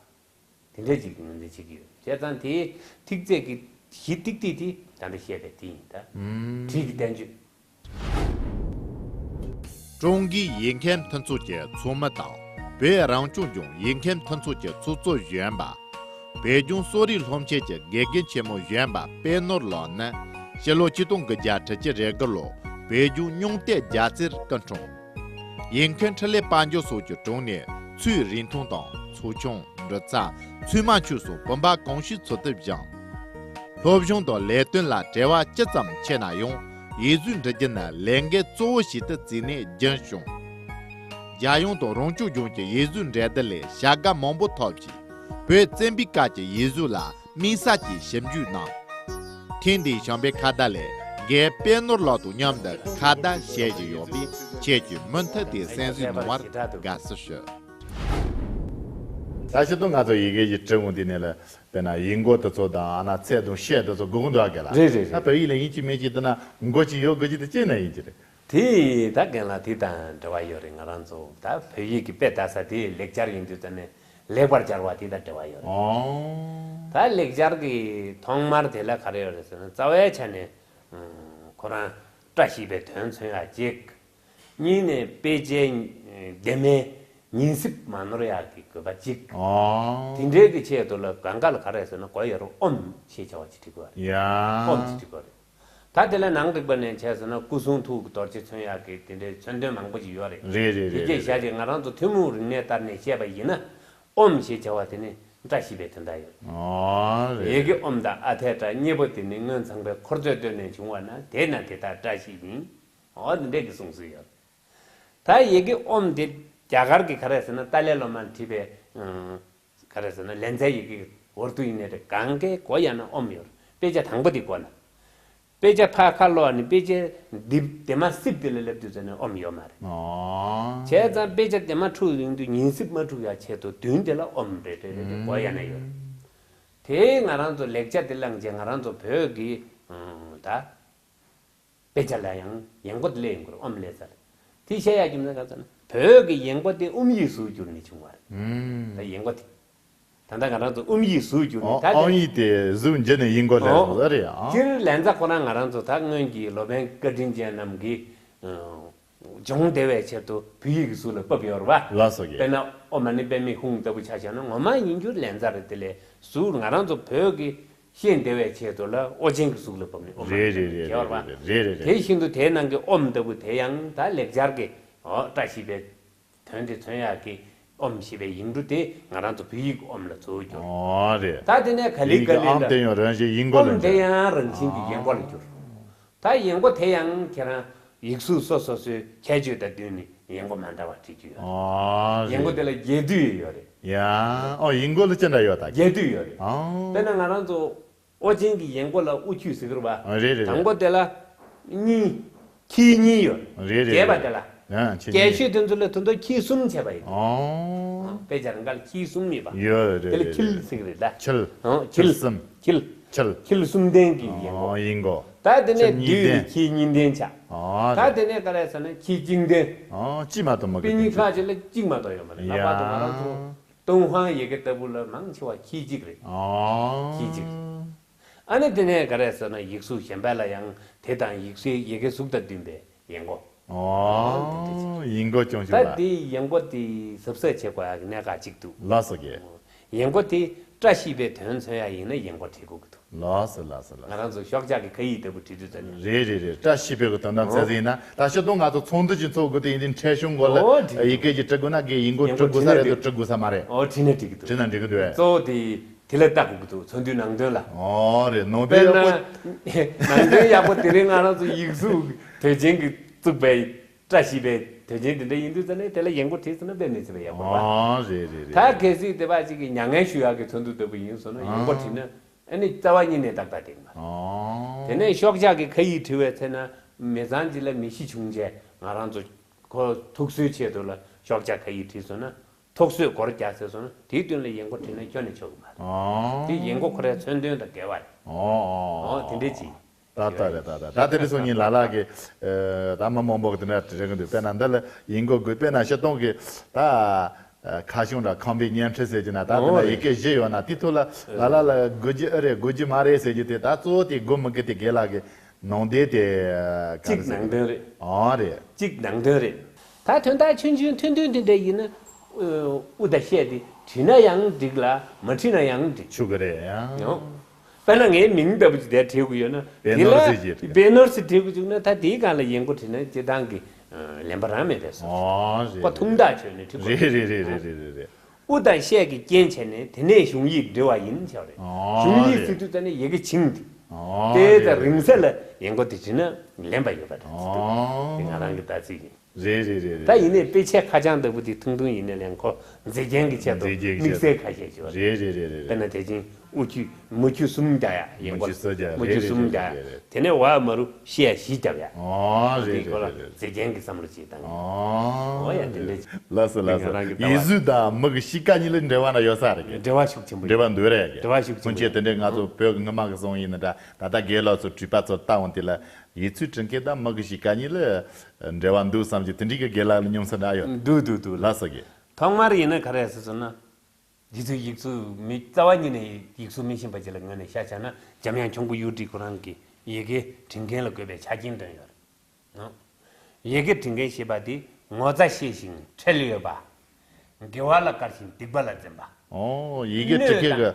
དེ་འདྲ་ཅིག་ངོས་འཛིན་བྱེད་ཀྱི་ཡོད། བྱས་ཙང་དེའི་ཐིག་རྫས་ཀྱི་གཞི་ཏིག་ཏིག་དེ་ད་ལྟ་བཤད་པའི་དེ་ཡིན་ད། བྲིས་ཀྱི་བསྟན་བཅོས། ཀྲུང་གོའི་ཡིག་མཁན་མཐུན་ཚོགས་ཀྱི་ཚོགས་མི་དང་། བོད་རང་སྐྱོང་ལྗོངས་ཡིག་མཁན་མཐུན་ཚོགས་ཀྱི་ཚོགས་གཙོ་གཞོན་པ། བོད་ལྗོངས་གསོ་རིག་སློབ་ཆེན་གྱི་དགེ་རྒན་ཆེན་མོ་གཞོན་པ་དཔལ་ནོར་ལགས་ནི། ཕྱི་ལོ་ཆིག་སྟོང་དགུ་བརྒྱ་དྲུག་ཅུ་རེ་དགུ་ལོར་བོད་ལྗོངས་སྙུང་གཏེར་རྒྱ་ཚེར་སྐུ་འཁྲུངས། ཡིག་མཁན་འཕྲིན་ལས་དཔལ་འབྱོར་སོགས་ཀྱི་དྲུང་ནས་ཚུལ་རིང་ཐུང་དང་ཚོགས་ཆུང་། འབྲི་ཚར། ཚུལ་མ་མཆོད་སོགས་བུམ་པ་གང་ཤེས་ཚུལ་དུ་བཞེངས། སློབ་སྦྱོང་དང་ལས་དོན་ལ་བྲེལ་བ་ཅི་ཙམ་ཆེ་ན་ཡང་ཡིག་གཟུགས་འབྲི་རྒྱུ་ནི་ལས་འགན་གཙོ་བོ་ཞིག་ཏུ་བརྩིས་ནས་རྒྱུན་བསྲིངས། རྒྱལ་ཡོངས་དང་རང་སྐྱོང་ལྗོངས་ཀྱི་ཡིག་གཟུགས་འགྲན་བསྡུར་ལས་བྱ་དགའ་མང་པོ་ཐོབ་ཅིང་། བོད་བཙན་པོའི་སྐབས་ཀྱི་ཡིག་གཟུགས་ལ་དམིགས་བསལ་གྱིས་ཞིབ་འཇུག་གནང་། ཐེངས་འདིའི་བྱམས་པའི་ཁ་བརྡ་ལས་རྒན་དཔལ་ནོར་ལགས་དང་མཉམ་དུ་ཁ་བརྡ་བྱེད་བཞིན་ཡོད་པས། ཁྱེད་ཀྱིས་མུ་མཐུད་དེ་གསན་གཟིགས་གནང་བར་དགའ་བསུ་ཞུ། ད་ཕྱི་དོན་ང་ཚོ་ཡི་གེ་ཡི་གྲི་གུང་དེ་ནས་ལ་དཔེར་ན་ཡིག་མགོ་དེ་ཚོ་དང་ཨ་ན་ཚད་དང་ཤད་དེ་ཚོ་དགོས་ཀྱི་འདུག་ག་ལ། རེད་རེད་ད་རེད། བོད་ཡིག་ལ་ཡིན་གཅིག་མིན་གཅིག་དེ་ན་མགོ་གཅིག་ཡོད་དགོས་ཀྱི་དེ་ཅི་ན་ཡིན་གྱི་རེད། དེ་ད་རྒན་ལགས་དེ་དང་འབྲེལ་བ་ཡོད་རེད། ང་རང་ཚོ་ད་བོད་ཡིག་གི་དཔེ་ལྟ་ས་དེ་ལེགས་སྦྱར་ཡིན་དུས་ཙམ་ནས་ལེགས་པར་སྦྱར་བ་དེ་དང་འབྲེལ་བ་ཡོད་རེད། ཨོ། ད་ལེགས་སྦྱར་གྱི་ཐོག་མར་དེ་ལ་ག་རེ་ཡོད་རེད་ཟེར་ན། རྩ་བའི་ཆ་ནས་ཁོ་རང་བཀྲ་ཤིས་པའི་དོན་མཚོན་ཡ་གཅིག། གཉིས་ནས་དཔེ་ཆའི་ལྡེབ་མའི་ཉིན་སྲིབ་མ་ནོར་ཡག་གི་དགོས་པ་གཅིག། ཨོ། དེ་འདྲའི་གི་ཆེད་དུ་ལ་གང་ག་ལ་ག་རེ་ཟེར་ན་དགོས་ཡ་རུ་ཨོམ་ཞེས་བྱ་བ་ཅིག་བྲིས་དགོས་རེད། ཡ། ཨོམ་ཅིག་བྲིས་དགོས་རེད། ད་དེ་ལ་ནང་རིག་པ་ནས་བྱས་ཟེར་ན་སྐུ་གསུང་ཐུགས་ཀྱི་རྡོ་རྗེ་མཚོན་ཡག་གི་དེ་འདྲའི་མཚོན་དོན་མང་པོ་ཞིག་ཡོད་རེད། རེད་རེད་རེད་རེད། དེ་སྐད་བྱས་རྗེས་ང་རང་ཚོ་ཐུན་མོང་རིག་གནས་ལྟར་ནས་བཤད་པ་ཡིན་ན། ཨོམ་ཞེས་བྱ་བ་དེ་ནི་བཀྲ་ཤིས་པའི་དོན་དག་ཡོད། ཨོ་རེད། ཡི་གེ་ཨོམ་དང་ཨ་ཐའི་སྒྲ་གཉིས་པོ་དེ་ནི་སྔོན་ཚངས་པའི་འཁོར་ཚོས་བཏོན་ནས་བྱུང་བ་ན་དེས་ན་དེ་དག་བཀྲ་ཤིས་ཡིན། འོ་དེ་འདྲས་ཀྱི་གསུང་སྲོལ་ཡོད། ད་ཡི་གེ་ཨོམ་དེ་རྒྱ་གར་གྱི་ག་རེ་ཟེར་ན་ཏཱ་ལའི་བླ་མར་བྲིས་པའི་ཨང་། ག་རེ་ཟེར་ན་ལན་ཚྭའི་ཡི་གེ་འོར་དུ་ཡིན་ནའི་རེད། གང་གའི་མགོ་ཡང་ན་ཨོམ་ཡོད་རེད། དཔེ་ཆ་དང་པོ་དེ་མགོ་ན། དཔེ་ཆ་ཕར་ཁ་ལོག་ནས་དཔེ་ཆའི་ལྡེབ་ལྡེབ་མ་སྲིབ་དེ་ལ་སླེབས་དུས་ཙམ་ནས་ཨོམ་ཡོད་མ་རེད། ཨོ། བྱས་ཙང་དཔེ་ཆ་ལྡེབ་མ་འཁྲུགས་ཡོང་དུས་ཉིན་སྲིབ་མ་འཁྲུགས་ཡ་ཆེད་དུ་མདུན་དེ་ལ་ཨོམ་རེ་རེ་རེ་རེ་མགོ་ཡང་ན་ཡོད་རེད། དེ་ང་རང་ཚོ་ལེགས་ཆ་དེ་བླངས་རྗེས་ང་རང་ཚོ་བོད་ཀྱི་ཨང་ད། དཔེ་ཆ་ལ་ཡང་ཡིག་མགོ་དེ་སླེབས་ཡོང་གི་རེད། ཨོམ་སླེབས་ས་རེད། དེ་བཤད་ཡག་རྒྱུ་མཚན་ག་ཚོད་ན་བོད་ཀྱི་ཡིག་མགོ་དེ་ཨོམ་ཡིག་གཟུགས་བསྒྱུར་ནས་བྱུང་བ་རེད། ཨུམ། ད་ཡིག་མགོ་དེ། ད་ལྟ་ང་རང་ཚོ་ཨོམ་ཡིག་གཟུགས་བསྒྱུར་ནས་ཨོ། ད་ཨོམ་ཡིག་དེ་གཟུགས་འགྱུར་ནས་ཡིག་མགོ་སླེབས་སོང་ས་རེད་ཨ། སྤྱིར་ལན་ཚྭ་ཁོ་རང་ང་རང་ཚོ་ད་སྔོན་གྱི་ལོ་པཎ་བཀའ་དྲིན་ཅན་རྣམས་ཀྱིས་སྦྱོང་བདེ་བའི་ཆེད་དུ་བོད་ཡིག་གི་གཟུགས་ལ་ཕབ་ཡོད་རེད་པ། ལགས་སོ་རྒན། དཔེར་ན་ཨོཾ་མ་ཎི་པདྨེ་ཧཱུྃ་ལྟ་བུ་ཆ་བཞག་ན་ངོ་མ་ཡིན་རྒྱུ་ལན་ཚྭ་རེད། དེ་ལས་གཟུགས་ང་རང་ཚོ་བོད་ཀྱི་ཤེས་བདེ་བའི་ཆེད་དུ་ལ་ཨོ་རྒྱན་གྱི་གཟུགས་ལ་ཕབ་ནས་ཨོཾ་མ་ཎི་པདྨེ་ཧཱུྃ་ཡོད་རེད་པ། རེད་རེད་རེད། དེ་བཞིན་དུ་དེའི་ནང་གི་ཨོཾ་ལྟ་བུ་དེ་ཡང་ད་ལེགས་སྦྱར་གྱི་ཨོ་བཀྲ་ཤིས་པའི་དོན་དེ་མཚོན་ཡག་གི་ཨོཾ་ཞེས་པའི་ཡིག་འབྲུ་དེ་ང་རང་ཚོ་བོད་ཡིག་ཨོཾ་ལ་བཙུགས་ཀྱང་། ཨོ་རེད། ད་དེ་ནས་ག་ལེ་ཡིག་ག་གི་ལེ་ཨོཾ་ལ་དེ་ཡང་རང་བཞིན་ཡིག་མགོ་ལ་ཨོཾ་དེ་འགྱུར། ཡང་རང་བཞིན་གྱི་ཡིག་མགོ་ལ་འགྱུར། ད་ཡིག་མགོ་དེ་ཡང་ཁྱེད་རང་ཡིག་གཟུགས་སོ་སོ་སོའི་ཁྱད་ཆོས་དང་བསྟུན་ནས་ཡིག་མགོ་མ་འདྲ་བ་བྲིས་རྒྱུ་ཡོད་རེད། ཨོ་ཡིག་མགོ་རེད། དེ་ལ་རྒྱས་བསྡུས་ཡོད་རེད། ཡ། ཨོ་ཡིག་མགོ་ལ་ཅི་འདྲ་ཡོད་ད། རྒྱས་བསྡུས་ཡོད་རེད། ཨོ། དཔེར་ན་ང་རང་ཚོ་ཨོ་རྒྱན་གྱི་ཡིག་མགོ་ལ་ཨུ་ཁྱུད་ཟེར་གི་རེད་པ། ཨ་རེད་རེད་རེད། དང་པོ་དེ་ལ་གཉིས། ཁྱི་གཉིས་ཡོད། རེད་རེད་རྒྱས་པ་རེད། དེ་ལ། ཨ་ཁྱི་རྒྱས་གཉིས། ཤོས་དེ་ཚོ་ལ་དོན་དུ་ཁྱི་གསུམ་བྱས་པ་ཡིན། ཨོ། དཔེ་ཆ་རང་ག་ལ་ཁྱི་གསུམ་ཡོད་པ། ཡོད་རེད་དེ་ལ་རེད་ཁྱི་རེད། ཟེར་གི་རེད་ད། ཁྱི། ཨོ་ཁྱི། ཁྱི་གསུམ། ཁྱི། ཁྱི། ཁྱི་གསུམ་ལྡན་གྱི་ཡིག་མགོ། ཨོ་ཡིག་མགོ། ད་དེ་ནས་ཁྱི་གཉིས་བསྡུས་ནས་ལྡན། ཁྱི་གཉིས་ལྡན་ཆགས། ཨོ་ད་རེད། དེ་ནས་ག་རེ་ཟེར་ན་ཁྱི་གཅིག་ལྡན། ཨོ་གཅིག་མ་གཏོགས་མ་གི་དཔེ་རྙིང་ཁག་ཅིག་ལ་གཅིག་མ་གཏོགས་ཡོད་མ་རེད། ལག་པ་དང་ང་རང་ཚོ་ཡ། ཏུན་ཧོང་ཡི་གེ་ལྟ་བུ་ལ་མང་ཆེ་བ་ཁྱི་གཅིག་རེད། ཨོ། ཁྱི་གཅིག་ཨ་ནི་དེ་ནས་ག་རེ་ཟེར་ན་ཡིག་གཟུགས་གཞན་པ་ལ་ཡང་དེ་དང་ཡིག་གཟུགས་ཡི་གེ་གཟུགས་དང་བསྟུན་པའི་ཡིག་མགོ། ཨོ། ཡིག་མགོ་སྐྱོང་ད་ཤུགས་ལ། དེ་ཡིག་མགོ་དེ་གཟབ་གཟབ་བྱེད་དགོས་ཡག་གི་གནད་འགག་གཅིག་འདུག་ལགས་སོ་རྒན། ཡིག་མགོ་དེ་བཀྲ་ཤིས་པའི་དོན་མཚོན་ཡག་ཡིན་ན་ཡིག་མགོ་བྲིས་དགོས་ཀྱི་འདུག་ལགས་སོ་ལགས་སོ་ལགས་སོ། ང་རང་ཚོ་ཤོག་ཆག་གི་ཁ་ཡིག་ལྟ་བུ་བྲིས་དུས་ཙམ་ནས། རེད་རེད་རེད། བཀྲ་ཤིས་པའི་གི་དོན་དག་མཚོན་ཟིན་ན་ད་ཤི་སྟོང་ང་ཚོ་ཚོགས་འདུ་ཅིག་ཚོགས་དགོས་དེ་ཡིན་དུས་འཕྲེད་གཞུང་མགོ་ལ་ཨོ་བྲིས་ཡི་གེ་ཅིག་འབྲི་དགོས་ན་རྒན་ཡིག་མགོ་ཡིག་མགོ་འབྲི་དགོས་ས་རེད་འདུག་འབྲི་དགོས་ས་མ་རེད། ཨོ་བྲིས་ན་འགྲིག་གི་འདུག་བྲིས་ན་འགྲིག་གི་འདུག་ཨེ། གཙོ་བོ་དེ་དེ་ལ་ལྟ་དགོས་ཀྱི་འདུག་ཚོགས་འདུའི་ནང་དོན་ལ། ཨོ་རེད། ནང་དཔེར་ན་པའི་ཡག་པོ་ནང་དོན་ཡག་པོ་དེ་རིང་ང་རང་ཚོ་ཡིག་གཟུགས་དུས་ཆེན་གྱི་བཙུགས་པའི་བཀྲ་ཤིས་པའི་དུས་ཆེན་དེ་འདྲ་ཡིན་དུས་ཙམ་ནས་དེ་ལ་ཡིག་མགོ་བྲིས་ཟིན་ན་དཔེ་མི་སྲིད་པ་ཡག་པོ་རེད་པ། ཨོ་རེད་རེད་རེད། ད་གལ་སྲིད་དེ་བ་གཅིག་གི་མྱ་ངན་ཞུ་ཡག་གི་ཚོགས་འདུ་ལྟ་བུ་ཡིན་སོང་ན་ཡིག་མགོ་ཨ་བྲིས་ན་ཨ་ནི་རྩ་བ་ཉིད་ནས་ཏག་ཏག་བསྡད་ཀྱི་མ་རེད། ཨོ། དེ་ནས་ཤོག་ཆག་གི་ཁ་ཡིག་བྲིས་པའི་ཚེ་ན་མི་ཚང་གཅིག་ལ་མི་ཤི་བྱུང་རྗེས་ང་རང་ཚོ་ཁོ་ཐུགས་གསོའི་ཆེད་དུ་ལ་ཤོག་ཆག་ཁ་ཡིག་བྲིས་སོང་ན། ཐུགས་གསོའི་སྒོར་རྒྱག་ཟེར་སོང་ན་དེའི་མདུན་ལ་ཡིག་མགོ་བྲིས་ན་སྐྱོན་ནས་ཆོག་གི་མ་རེད། ཨོ། དེ་ཡིག་མགོ་ཁོ་རའི་མཚོན་དོན་དང་འགལ་བ་རེད། ཨོ་ཨོ་ཨོ་དེ་འདྲས་ཅིག་ད་ལྟ་རེད། ད་ལྟ་ད་དེ་རིང་སང་ཉིན་ལ་ལག་གི་ད་མི་མང་པོ་གི་དེ་འདྲ་དྲི་གི་འདུག་དཔེར་ན་འདི་ལ་ཡིག་མགོ་དགོས། དཔེར་ན་ཤི་སྟོང་གི་ད་ཁ་བྱང་ར་ཁང་པའི་བརྙན་འཕྲིན་ཟེར་གྱི་ན་ད་དེ་ན་ཡི་གེ་བཞི་ཡོད་ན་དེ་ཐོག་ལ་ལ་ལ་ལ་དགོས་ཀྱི་ཨེ་རེད་དགོས་ཀྱི་མ་རེད་ཟེར་གྱི་དེ་ད་གཙོ་བོ་དེ་དགོས་མི་དགོས་དེ་རྒན་ལགས་ཀྱི་ནང་དོན་དེ་ག་རེ་ཟེར་གྱི་ནང་དོན་རེད། ཨོ་རེད། གཅིག་ནང་དོན་རེད། ད་དོན་དག་ཆུང་ཆུང་ཐུང་ཐུང་དེ་འདྲ་ཡིན་ན། ཨུ་དང་ཤད་དེ་བྲིས་ན་ཡང་འགྲིག་ལ་མ་བྲིས་ན་ཡང་འགྲིག་ཆོག་གི་རེད་ཡང་། ཡང་། དཔེར་ན་ངའི་མིང་ལྟ་བུ་ཅིག་དེ་བྲིས་དགོས་ཡོད་ན་དཔེ་དེ་ནོར་ལ་ཟེར་གྱི་རེད། དཔེ་ནོར་ཟེར་བྲིས་དགོས་བཅུག་ན་ད་དེའི་སྒང་ལ་ཡིག་མགོ་བྲིས་ན་སྤྱིར་བཏང་གི་ལན་པ་རང་མེད་པས་སོ། ཨོ་རེད། པ་ཐུང་ཐག་ཆོད་ནས་བྲིས་དགོས་རེད། རེད་རེད་རེད་རེད་རེད། ཨུ་དང་ཤད་ཀྱི་རྐྱེན་བྱས་ནས་དེ་ནས་གཞུང་ཡིག་འབྲི་བ་ཡིན་བྱ་བ་རེད། ཨོ་གཞུང་ཡིག་རེད། ཟེར་དུས་ཙམ་ནས་ཡི་གེ་བྱིངས་ཏེ། ཨོ་དེ་རེད་ད་རེད་རིང་བསྲེལ་ལ་ཡིན་གོ་དེ་བྱས་ན་ལེན་པ་ཡོད་པ་རེད། ཨོ་དེ་ང་རང་གི་ལྟ་ཚུལ་ཡིན། རེད་རེད་རེད་རེད། ད་ཡིན་ནའི་དཔེ་ཆའི་ཁ་བྱང་ལྟ་བུ་དེ་ཐུང་ཐུང་ཡིན་ནའི་ལེན་ཁོ་མཛེས་རྒྱན་གྱི་ཆེད་དུ་མཛེས་རྒྱན་གྱི་དམིགས་ཆེད་བསལ་ཁ་ཤས་ཡོད་རེད། རེད་རེད་རེད་རེད། དཔེར་ན་དེ་བཞིན་དབུ་ཁྱུད་མུ་ཁྱུད་གསུམ་རྒྱག་ཡ་ཡིན་མུ་གོ་ཁྱུད་གསུམ་རྒྱག་མུ་རེད་ཁྱུད་རེད་གསུམ་རེད་རྒྱག་རེད་ཡ། རེད། དེ་ནས་འོག་མ་རུ་ཤེལ་བཞི་རྒྱབ་ཡ། ཨོ་རེད་དེ་རེད་ཁོ་ལ་རེད་རེད། མཛེས་རྒྱན་གྱི་བསམ་བློ་ཅིག་བཏང་ཡོད། ཨོ་ཨོ་ཡ་དེ་འདྲ་ཅིག་ལགས་སོ་ལགས་སོ། ཡིག་གཟུགས་དང་མི་གི་གཤིས་ཀ་གཉིས་ལ་འབྲེལ་བ་ན་ཡོད་ས་རེད་གི། འབྲེལ་བ་ཤུགས་ཆེན་པོ་ཡོད། འབྲེལ་བ་འདུག་རེད་གི། འབྲེལ་བ་ཤུགས་ཆེན་པོ་ཡོད། ཁོང་ཚོས་དེ་འདྲའི་ང་ཚོ་བོད་ཀྱི་སྔོན་མ་གི་སོང་ཡིན་ན་འདྲ་ད་ལྟ་དགེ་ལགས་ཚོ་བྲིས་པ་ཚོ་ལྟ་འོང་དེ་ལ་ཡིག་ཚུལ་འབྲི་མཁན་དང་མི་གི་གཤིས་ཀ་གཉིས་ལ་འབྲེལ་བ་འདུག་བསམ་གྱི་དེ་འདྲའི་གི་དགེ་ལགས་ལ་སྙོམས་ས་འདྲ་ཡོད། འདུག་འདུག་འདུག་ལགས་སོ་གི། ཐོག་མར་ཡིན་ན་ག་རེ་ཟེར་སོང་ན། འདི་ཚོའི་ཡིག་གཟུགས་མི་རྩ་བ་ཉིད་ནས་ཡིག་གཟུགས་མི་ཤེས་པ་ཅིག་ལ་ངོས་ནས་ཤ་ཆག་ན་འཇམ་དབྱངས་ཁྱུང་པོ་གཡུ་ཁྲིས་ཁོ་རང་གི་ཡི་གེ་འབྲི་མཁན་ལ་དགོས་པའི་ཆ་རྐྱེན་བཏོན་ཡོད་རེད། ཡི་གེ་འབྲི་མཁན་ཞེས་པ་དེ་ངོ་ཚ་ཤེས་ཤིང་ཁྲེལ་ཡོད་པ། དགེ་བ་ལ་དཀར་ཞིང་སྡིག་པ་ལ་འཛེམ་པ། ཨོ་ཡི་གེ་འབྲི་མཁན་གི་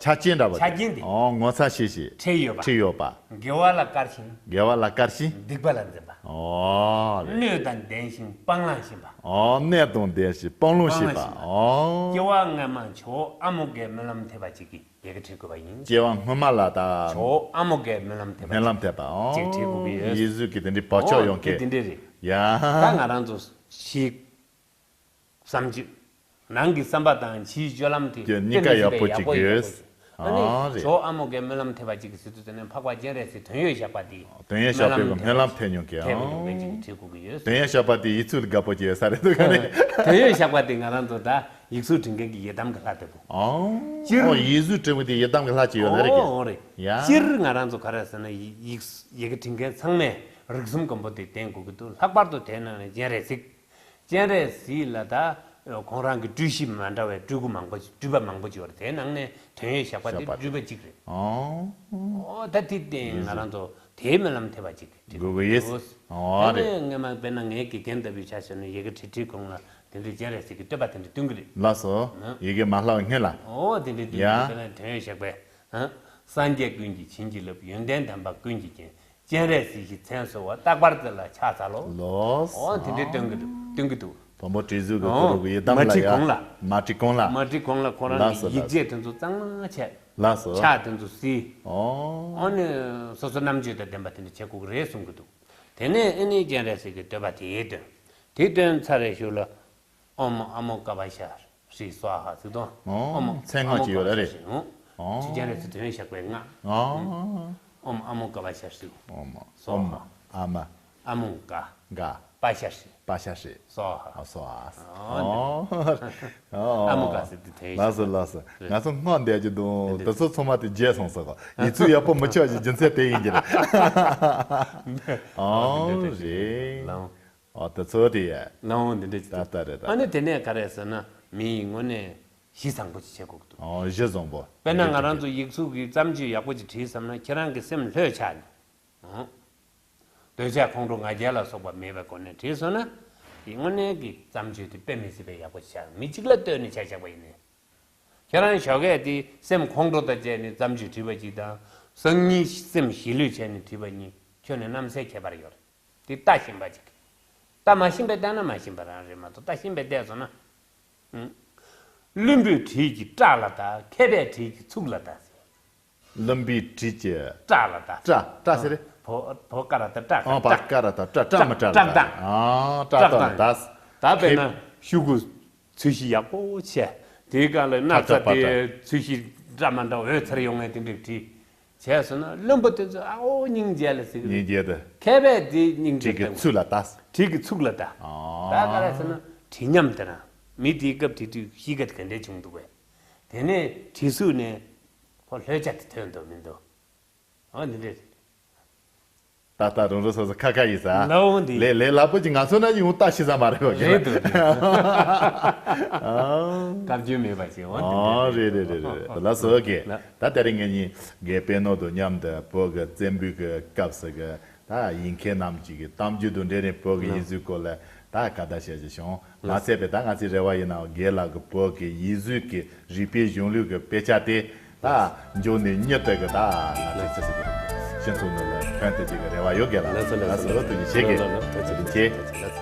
ཆ་རྐྱེན་འདྲ་བ་ཆ་རྐྱེན་དེ། ཨོ་ངོ་ཚ་ཤེས་ཤིང་ཁྲེལ་ཡོད་པ། ཁྲེལ་ཡོད་པ། དགེ་བ་ལ་དཀར་ཞིང་། དགེ་བ་ལ་དཀར་ཞིང་། སྡིག་པ་ལ་འཛེམ་པ། ཨོ་རེད། སྣོད་དང་ལྡན་ཞིང་སྤང་བླང་ཤེས་པ། ཨོ་གནས་དང་ལྡན་ཞིང་སྤང་བླང་ཤེས་པ། སྤང་བླང་ཤེས་པ། ཨོ་སྐྱེ་བ་སྔ་མ་ཇོ་བོ་ཨ་མོ་གའི་སྨོན་ལམ་ཐེབས་པ་ཅིག་གི་ཡི་གེ་བྲིས་དགོས་པ་ཡིན། སྐྱེ་བ་སྔོན་མ་ལ་ད་ཇོ་བོ་ཨ་མོ་གའི་སྨོན་ལམ་ཐེབས་པ་སྨོན་ལམ་ཐེབས་པ། ཨོ་ཅིག་བྲིས་དགོས་ཀྱི་ཡོད། ཡིག་གཟུགས་ཀྱི་དེ་འདྲའི་བག་ཆགས་ཡོང་མཁན། དེ་འདྲ་རེད། ཡ། ད་ང་རང་ཚོ་ཞིག་བསམ་སྤྱོད། ནང་གི་བསམ་པ་དང་ཕྱིའི་སྤྱོད་ལམ་དེ་ཀྱི་གཉིས་ཀ་ཡག་པོ་ཅིག་ཡོད། ཨ་ནི་ཨ་རེད། ཇོ་བོ་ཨ་མོ་གའི་སྨོན་ལམ་ཐེབས་པ་ཅིག་གི་ཟེར་དུས་ཙམ་ནས་འཕགས་པ་སྤྱན་རས་གཟིགས་དོན་ཡོད་ཞགས་པ་དེ། དོན་ཡོད་ཞགས་པའི་སྨོན་ལམ་ཐེབས་མྱོང་མཁན། ཐེབས་མྱོང་མཁན་ཅིག་བྲིས་དགོས་ཀྱི་ཡོད། དོན་ཡོད་ཞགས་པ་དེ་ཡིག་ཚུལ་དགའ་པོ་ཅིག་ཡོད་ས་རེད་འདུག་ག་ནས། དོན་ཡོད་ཞགས་པ་དེ་ང་རང་ཚོ་ད་ཡིག་གཟུགས་འབྲི་མཁན་གྱི་ཡི་དམ་གྱི་ལྷ་དེ་བོ། ཨོ། སྤྱིར། ཨོ་ཡིག་གཟུགས་འབྲི་བ་དེ་ཡི་དམ་གྱི་ལྷ་ཅིག་ཡོད་ན་རེད་ཀྱི། ཨོ་རེད། ཡ། སྤྱིར་ང་རང་ཚོ་ག་རེ་ཟེར་ན་ཡིག་ཡི་གེ་འབྲི་མཁན་ཚང་མས་རིགས་གསུམ་མགོན་པོ་དེ་བསྟེན་དགོས་ཀྱི་འདུག་ལྷག་པར་དུ་དེའི་ནང་ནས་སྤྱན་རས་གཟིགས། སྤྱན་རས་གཟིགས་ལ་ད་ཁོང་རང་གི་སྤྲུལ་གཞི་མ་འདྲ་བའི་སྤྲུལ་སྐུ་མང་པོ་སྤྲུལ་པ་མང་པོ་ཅིག་ཡོད་རེད། དེའི་ནང་ནས་དོན་ཡོད་ཞགས་པ་དེ་ཞགས་པ་སྤྲུལ་པ་གཅིག་རེད། ཨོ། ཨོ་ད་དེ་བརྟེན་ང་རང་ཚོ་དེའི་སྨོན་ལམ་ཐེབས་པ་ཅིག་འགྲིག་དགོས་ཀྱི་ཡོད། ཨོ་ད་རེད། ནས་སྔོན་མ་དཔེར་ན་ངའི་དགེ་རྒན་ལྟ་བུའི་ཆ་བཞག་ན་ཡི་གེ་བྲིས་བྲིས་གོང་ལ་དེ་འདྲའི་སྤྱན་རས་གཟིགས་ཀྱི་བསྟོད་པ་དེ་འདྲ་བཏོན་གྱི་རེད། ལགས་སོ། ཡི་གེ་མ་ལྷག་སྔོན་ལ། ཨོ་དེ་འདྲའི་བཏོན་གྱི་ཡ། རེད། དཔེར་ན་དོན་ཡོད་ཞགས་པས། སངས་རྒྱས་ཀུན་གྱི་བྱིན་གྱིས་བརླབས། ཡོན་ཏན་ལྡན་པ་ཀུན་གྱི་རྒྱན། སྤྱན་རས་གཟིགས་ཀྱི་མཚན་གསོལ་བ། རྟག་པར་བརྩེ་ལ་ཕྱག་འཚལ་ལོ། ལོ། ཨོ་དེ་འདྲའི་སྟོན་གྱི་འདུག་སྟོན་གྱི་འདུག་དང་པོ་བྲིས་གཟུགས་ཀྱི་ཨོ་ཐོག་གི་ཡི་དམ་མ་ལ་བྲིས་ཡ། གོང་ལ། མ་བྲིས་གོང་ལ། མ་བྲིས་གོང་ལ་ཁོ་རང་ལགས་སོ་གི་ཡིག་ལགས་སོ། རྗེས་དེ་ཚོ་གཙང་མ་བྱས། ལགས་སོ། ཕྱག་དེ་ཚོ་བསིལ། ཨོ། ཨོ་ནི་སོ་སོ་རྣམ་དཔྱོད་དང་ལྡན་པ་དེ་འདྲ་བྱེད་དགོས་ཀྱི་རེད་གསུང་གི་འདུག་དེ་ནས་ཨ་ནི་སྤྱན་རས་གཟིགས་ཀྱི་བསྟོད་པ་དེ་བཏོན། དེ་བཏོན་ཚར་རེ་ཞུ་ལ། ཨོཾ་ཨ་མོ་ཀ་པ་ཤ་ཧྲི་སྭཱ་ཧཱ་ཟེར་དང་། ཨོཾ་ཨ་མོ་ཚེ་སྔ་ཨ་མོ་ཅིག་ཀ་ཡོད་རེད། པ་ཤ་ཧྲི་ཨོཾ། ཨོཾ། ཆུ་རྐྱང་རེད་ཚེ་དོན་ཞགས་པའི་སྔགས། ཨོཾ། ཨོཾ་ཨ་མོ་ཀ་པ་ཤ་ཧྲི་ཨོཾ། སྭཱ་ཧཱ། ཨ་མ། ཨ་མོ་ཀ་ཀ་པ་ཤ་ཧྲི། པ་ཤ་ཧྲི། སྭཱ་ཧཱ། ཨ་སྭཱ་ཧཱ། ཨོ་ཨོ་ཨ་མོ་ཀ་ཟེར་དུས་དོན་ལགས་སོ་ལགས་སོ། ང་ཚོ་སྔོན་འདས་ཀྱི་དུང་དེ་ཚོ་ཚང་མ་དེ་བརྗེད་སོང་ཟེར་གོ། ཡིག་ཚུལ་ཡག་པོ་མི་ཆགས་ཀྱི་རྒྱུ་མཚན་དེ་ཡིན་གྱི་རེད། ཨོ་རེད། ལའོ། ཨོ་ད་ཚོ་དེ་ཡ། ལའོ་འདི་འདྲ་ཅིག་ད་ལྟ་རེད་ད། ཨ་ནི་དེ་ནས་ག་རེ་ཟེར་ན་མི་ཡི་དངོས་གནས་གཞི་བཟང་པོ་ཅིག་བྱེད་དགོས་ཀྱི་འདུག་ཨོ་གཞི་བཟང་པོ། དཔེར་ན་ང་རང་ཚོ་ཡིག་གཟུགས་ཀྱི་བརྩམས་ཆོས་ཡག་པོ་ཅིག་བྲིས་བསམ་ན་ཁྱེད་རང་གི་སེམས་ལྷོད་ཆགས་ནས། ཨང་། འདོད་ཆགས་ཁོང་ཁྲོ་ང་རྒྱལ་ལ་སོགས་པ་མེད་པའི་སྒོ་ནས་བྲིས་སོང་ན། དེ་དངོས་གནས་ཀྱི་བརྩམས་ཆོས་དེ་དཔེ་མི་སྲིད་པའི་ཡག་པོ་ཅིག་ཆགས། མི་གཅིག་ལ་ལྟོས་ནས་ཆ་བཞག་པ་ཡིན་ནའི། ཁྱེད་རང་ཞོགས་ཀས་དེ་སེམས་ཁོང་ཁྲོ་དང་བཅས་ནས་བརྩམས་ཆོས་བྲིས་པ་ཅིག་དང་སང་ཉིན་སེམས་ཞི་ལྷོད་བྱས་ནས་བྲིས་པ་གཉིས་ཁྱོན་ནས་གནམ་སའི་ཁྱད་པར་ཡོད་རེད། དེ་ལྟ་ཤེས་པ་ཅིག་ལྟ་མ་ཤེས་པས་བལྟས་ན་མ་ཤེས་པ་རང་རེད་མ་གཏོགས་ལྟ་ཤེས་པས་བལྟས་སོང་ན། ཨང་། བླུན་པོས་བྲིས་ཀྱི་སྐྲ་ལ་ལྟ། མཁས་པས་བྲིས་ཀྱི་ཚུགས་ལ་ལྟ་ཟེར། བླུན་པོས་བྲིས་ཀྱི་སྐྲ་ལ་ལྟ། སྐྲ་སྐྲ་ཟེར་རེད། བོ་བོ་ཀ་ར་ཏ་སྐྲ། ཨང་། བ་ཀ་ར་ཏ་སྐྲ། སྐྲ་མི་སྐྲ་ལ་ལྟ། ཨང་། སྐྲ་ལྟ་ལ་ལྟ། ད་དཔེར་ན་ཤུ་གུ་ཚོས་གཞི་ཡག་པོ་བྱས། དེའི་སྒང་ལ་སྣག་ཚ་དེ་ཚོས་གཞི་འདྲ་མ་འདྲ་འོད་ཚར་ཡོང་ངེས་དེ་འདྲས་བྲིས། བྱས་སོང་ན་བླུན་པོ་དེ་ཚོ་ཨ་ཨོ་སྙིང་རྗེ་ལ་ཟེར་གི་རེད། སྙིང་རྗེ་དེ། མཁས་པས་དེ་སྙིང་རྗེ་བྲིས་ཀྱི་ལྟ་བུ། ཚུགས་ལ་ལྟ། བྲིས་ཀྱི་ཚུགས་ལ་ལྟ། ཨང་། ད་ག་རེ་ཟེར་ན་བྲིས་ཉམས་དེ་རང་མི་དེའི་སྐབས་དེ་དུས་གཤིས་ཀ་དེ་ག་འདྲས་བྱུང་འདུག་པས། དེ་ནས་བྲིས་གཟུགས་ནས་ཁོ་ལྷོད་ཆ་དེ་ཐོན་འདུག་མི་འདུག་ཨ་འདི་འདྲས། ད་ལྟ་རང་རང་སོ་སོ་ཁ་ཁ་ཡིན་ས། ལའོ་འདི། ལས་ལས་སླ་པོ་ཅིག་ང་ཚོ་ན་ཡང་ལྟ་ཤེས་ས་མ་རེད་པ། རེད་འདུག་ཨ། བཀའ་བཀྱོན་མེད་པ་ཞིག་འོ་འདི་འདྲས། ཨ་རེད་རེད་རེད་རེད། ལགས་སོ་ཨོ་ཀེ། ལགས། ད་དེ་རིང་ངེད་གཉིས་དགེ་སྤེལ་ནོར་དང་མཉམ་དུ་བོད་ཀྱི་བཙན་པོའི་གི་སྐབས་སུ་གི་ད་ཡིག་མཁན་རྣམས་ཀྱི་གི་གཏམ་རྒྱུད་དང་འབྲེལ་ནས་བོད་ཀྱི་ཡིག་གཟུགས་སྐོར་ལ་ད་ཁ་བརྡ་བྱས་ཅིག་བྱུང་། མ་ཚད་པའི་ད་ང་ཚོའི་རེ་བ་ཡིན་ན་རྒན་ལགས་ཀྱི་བོད་ཀྱི་ཡིག་གཟུགས་ཀྱི་རིག་པའི་གཞུང་ལུགས་ཀྱི་དཔེ་ཆ་དེ་ད་མགྱོགས་ནས་མྱུར་དུ་གི་ད་ང་ཚོའི་སྤྱི་ཚོགས་ཀྱི་སྤྱི་ཚོགས་ནང་ལ་ཐོན་ཐུབ་ཅིག་གི་རེ་བ་ཡོད་རྒན་ལགས། ལགས་སོ་ལགས་སོ། ཐུགས་རྗེ་ཆེ་རྒན། ཐུགས་རྗེ་ཆེ།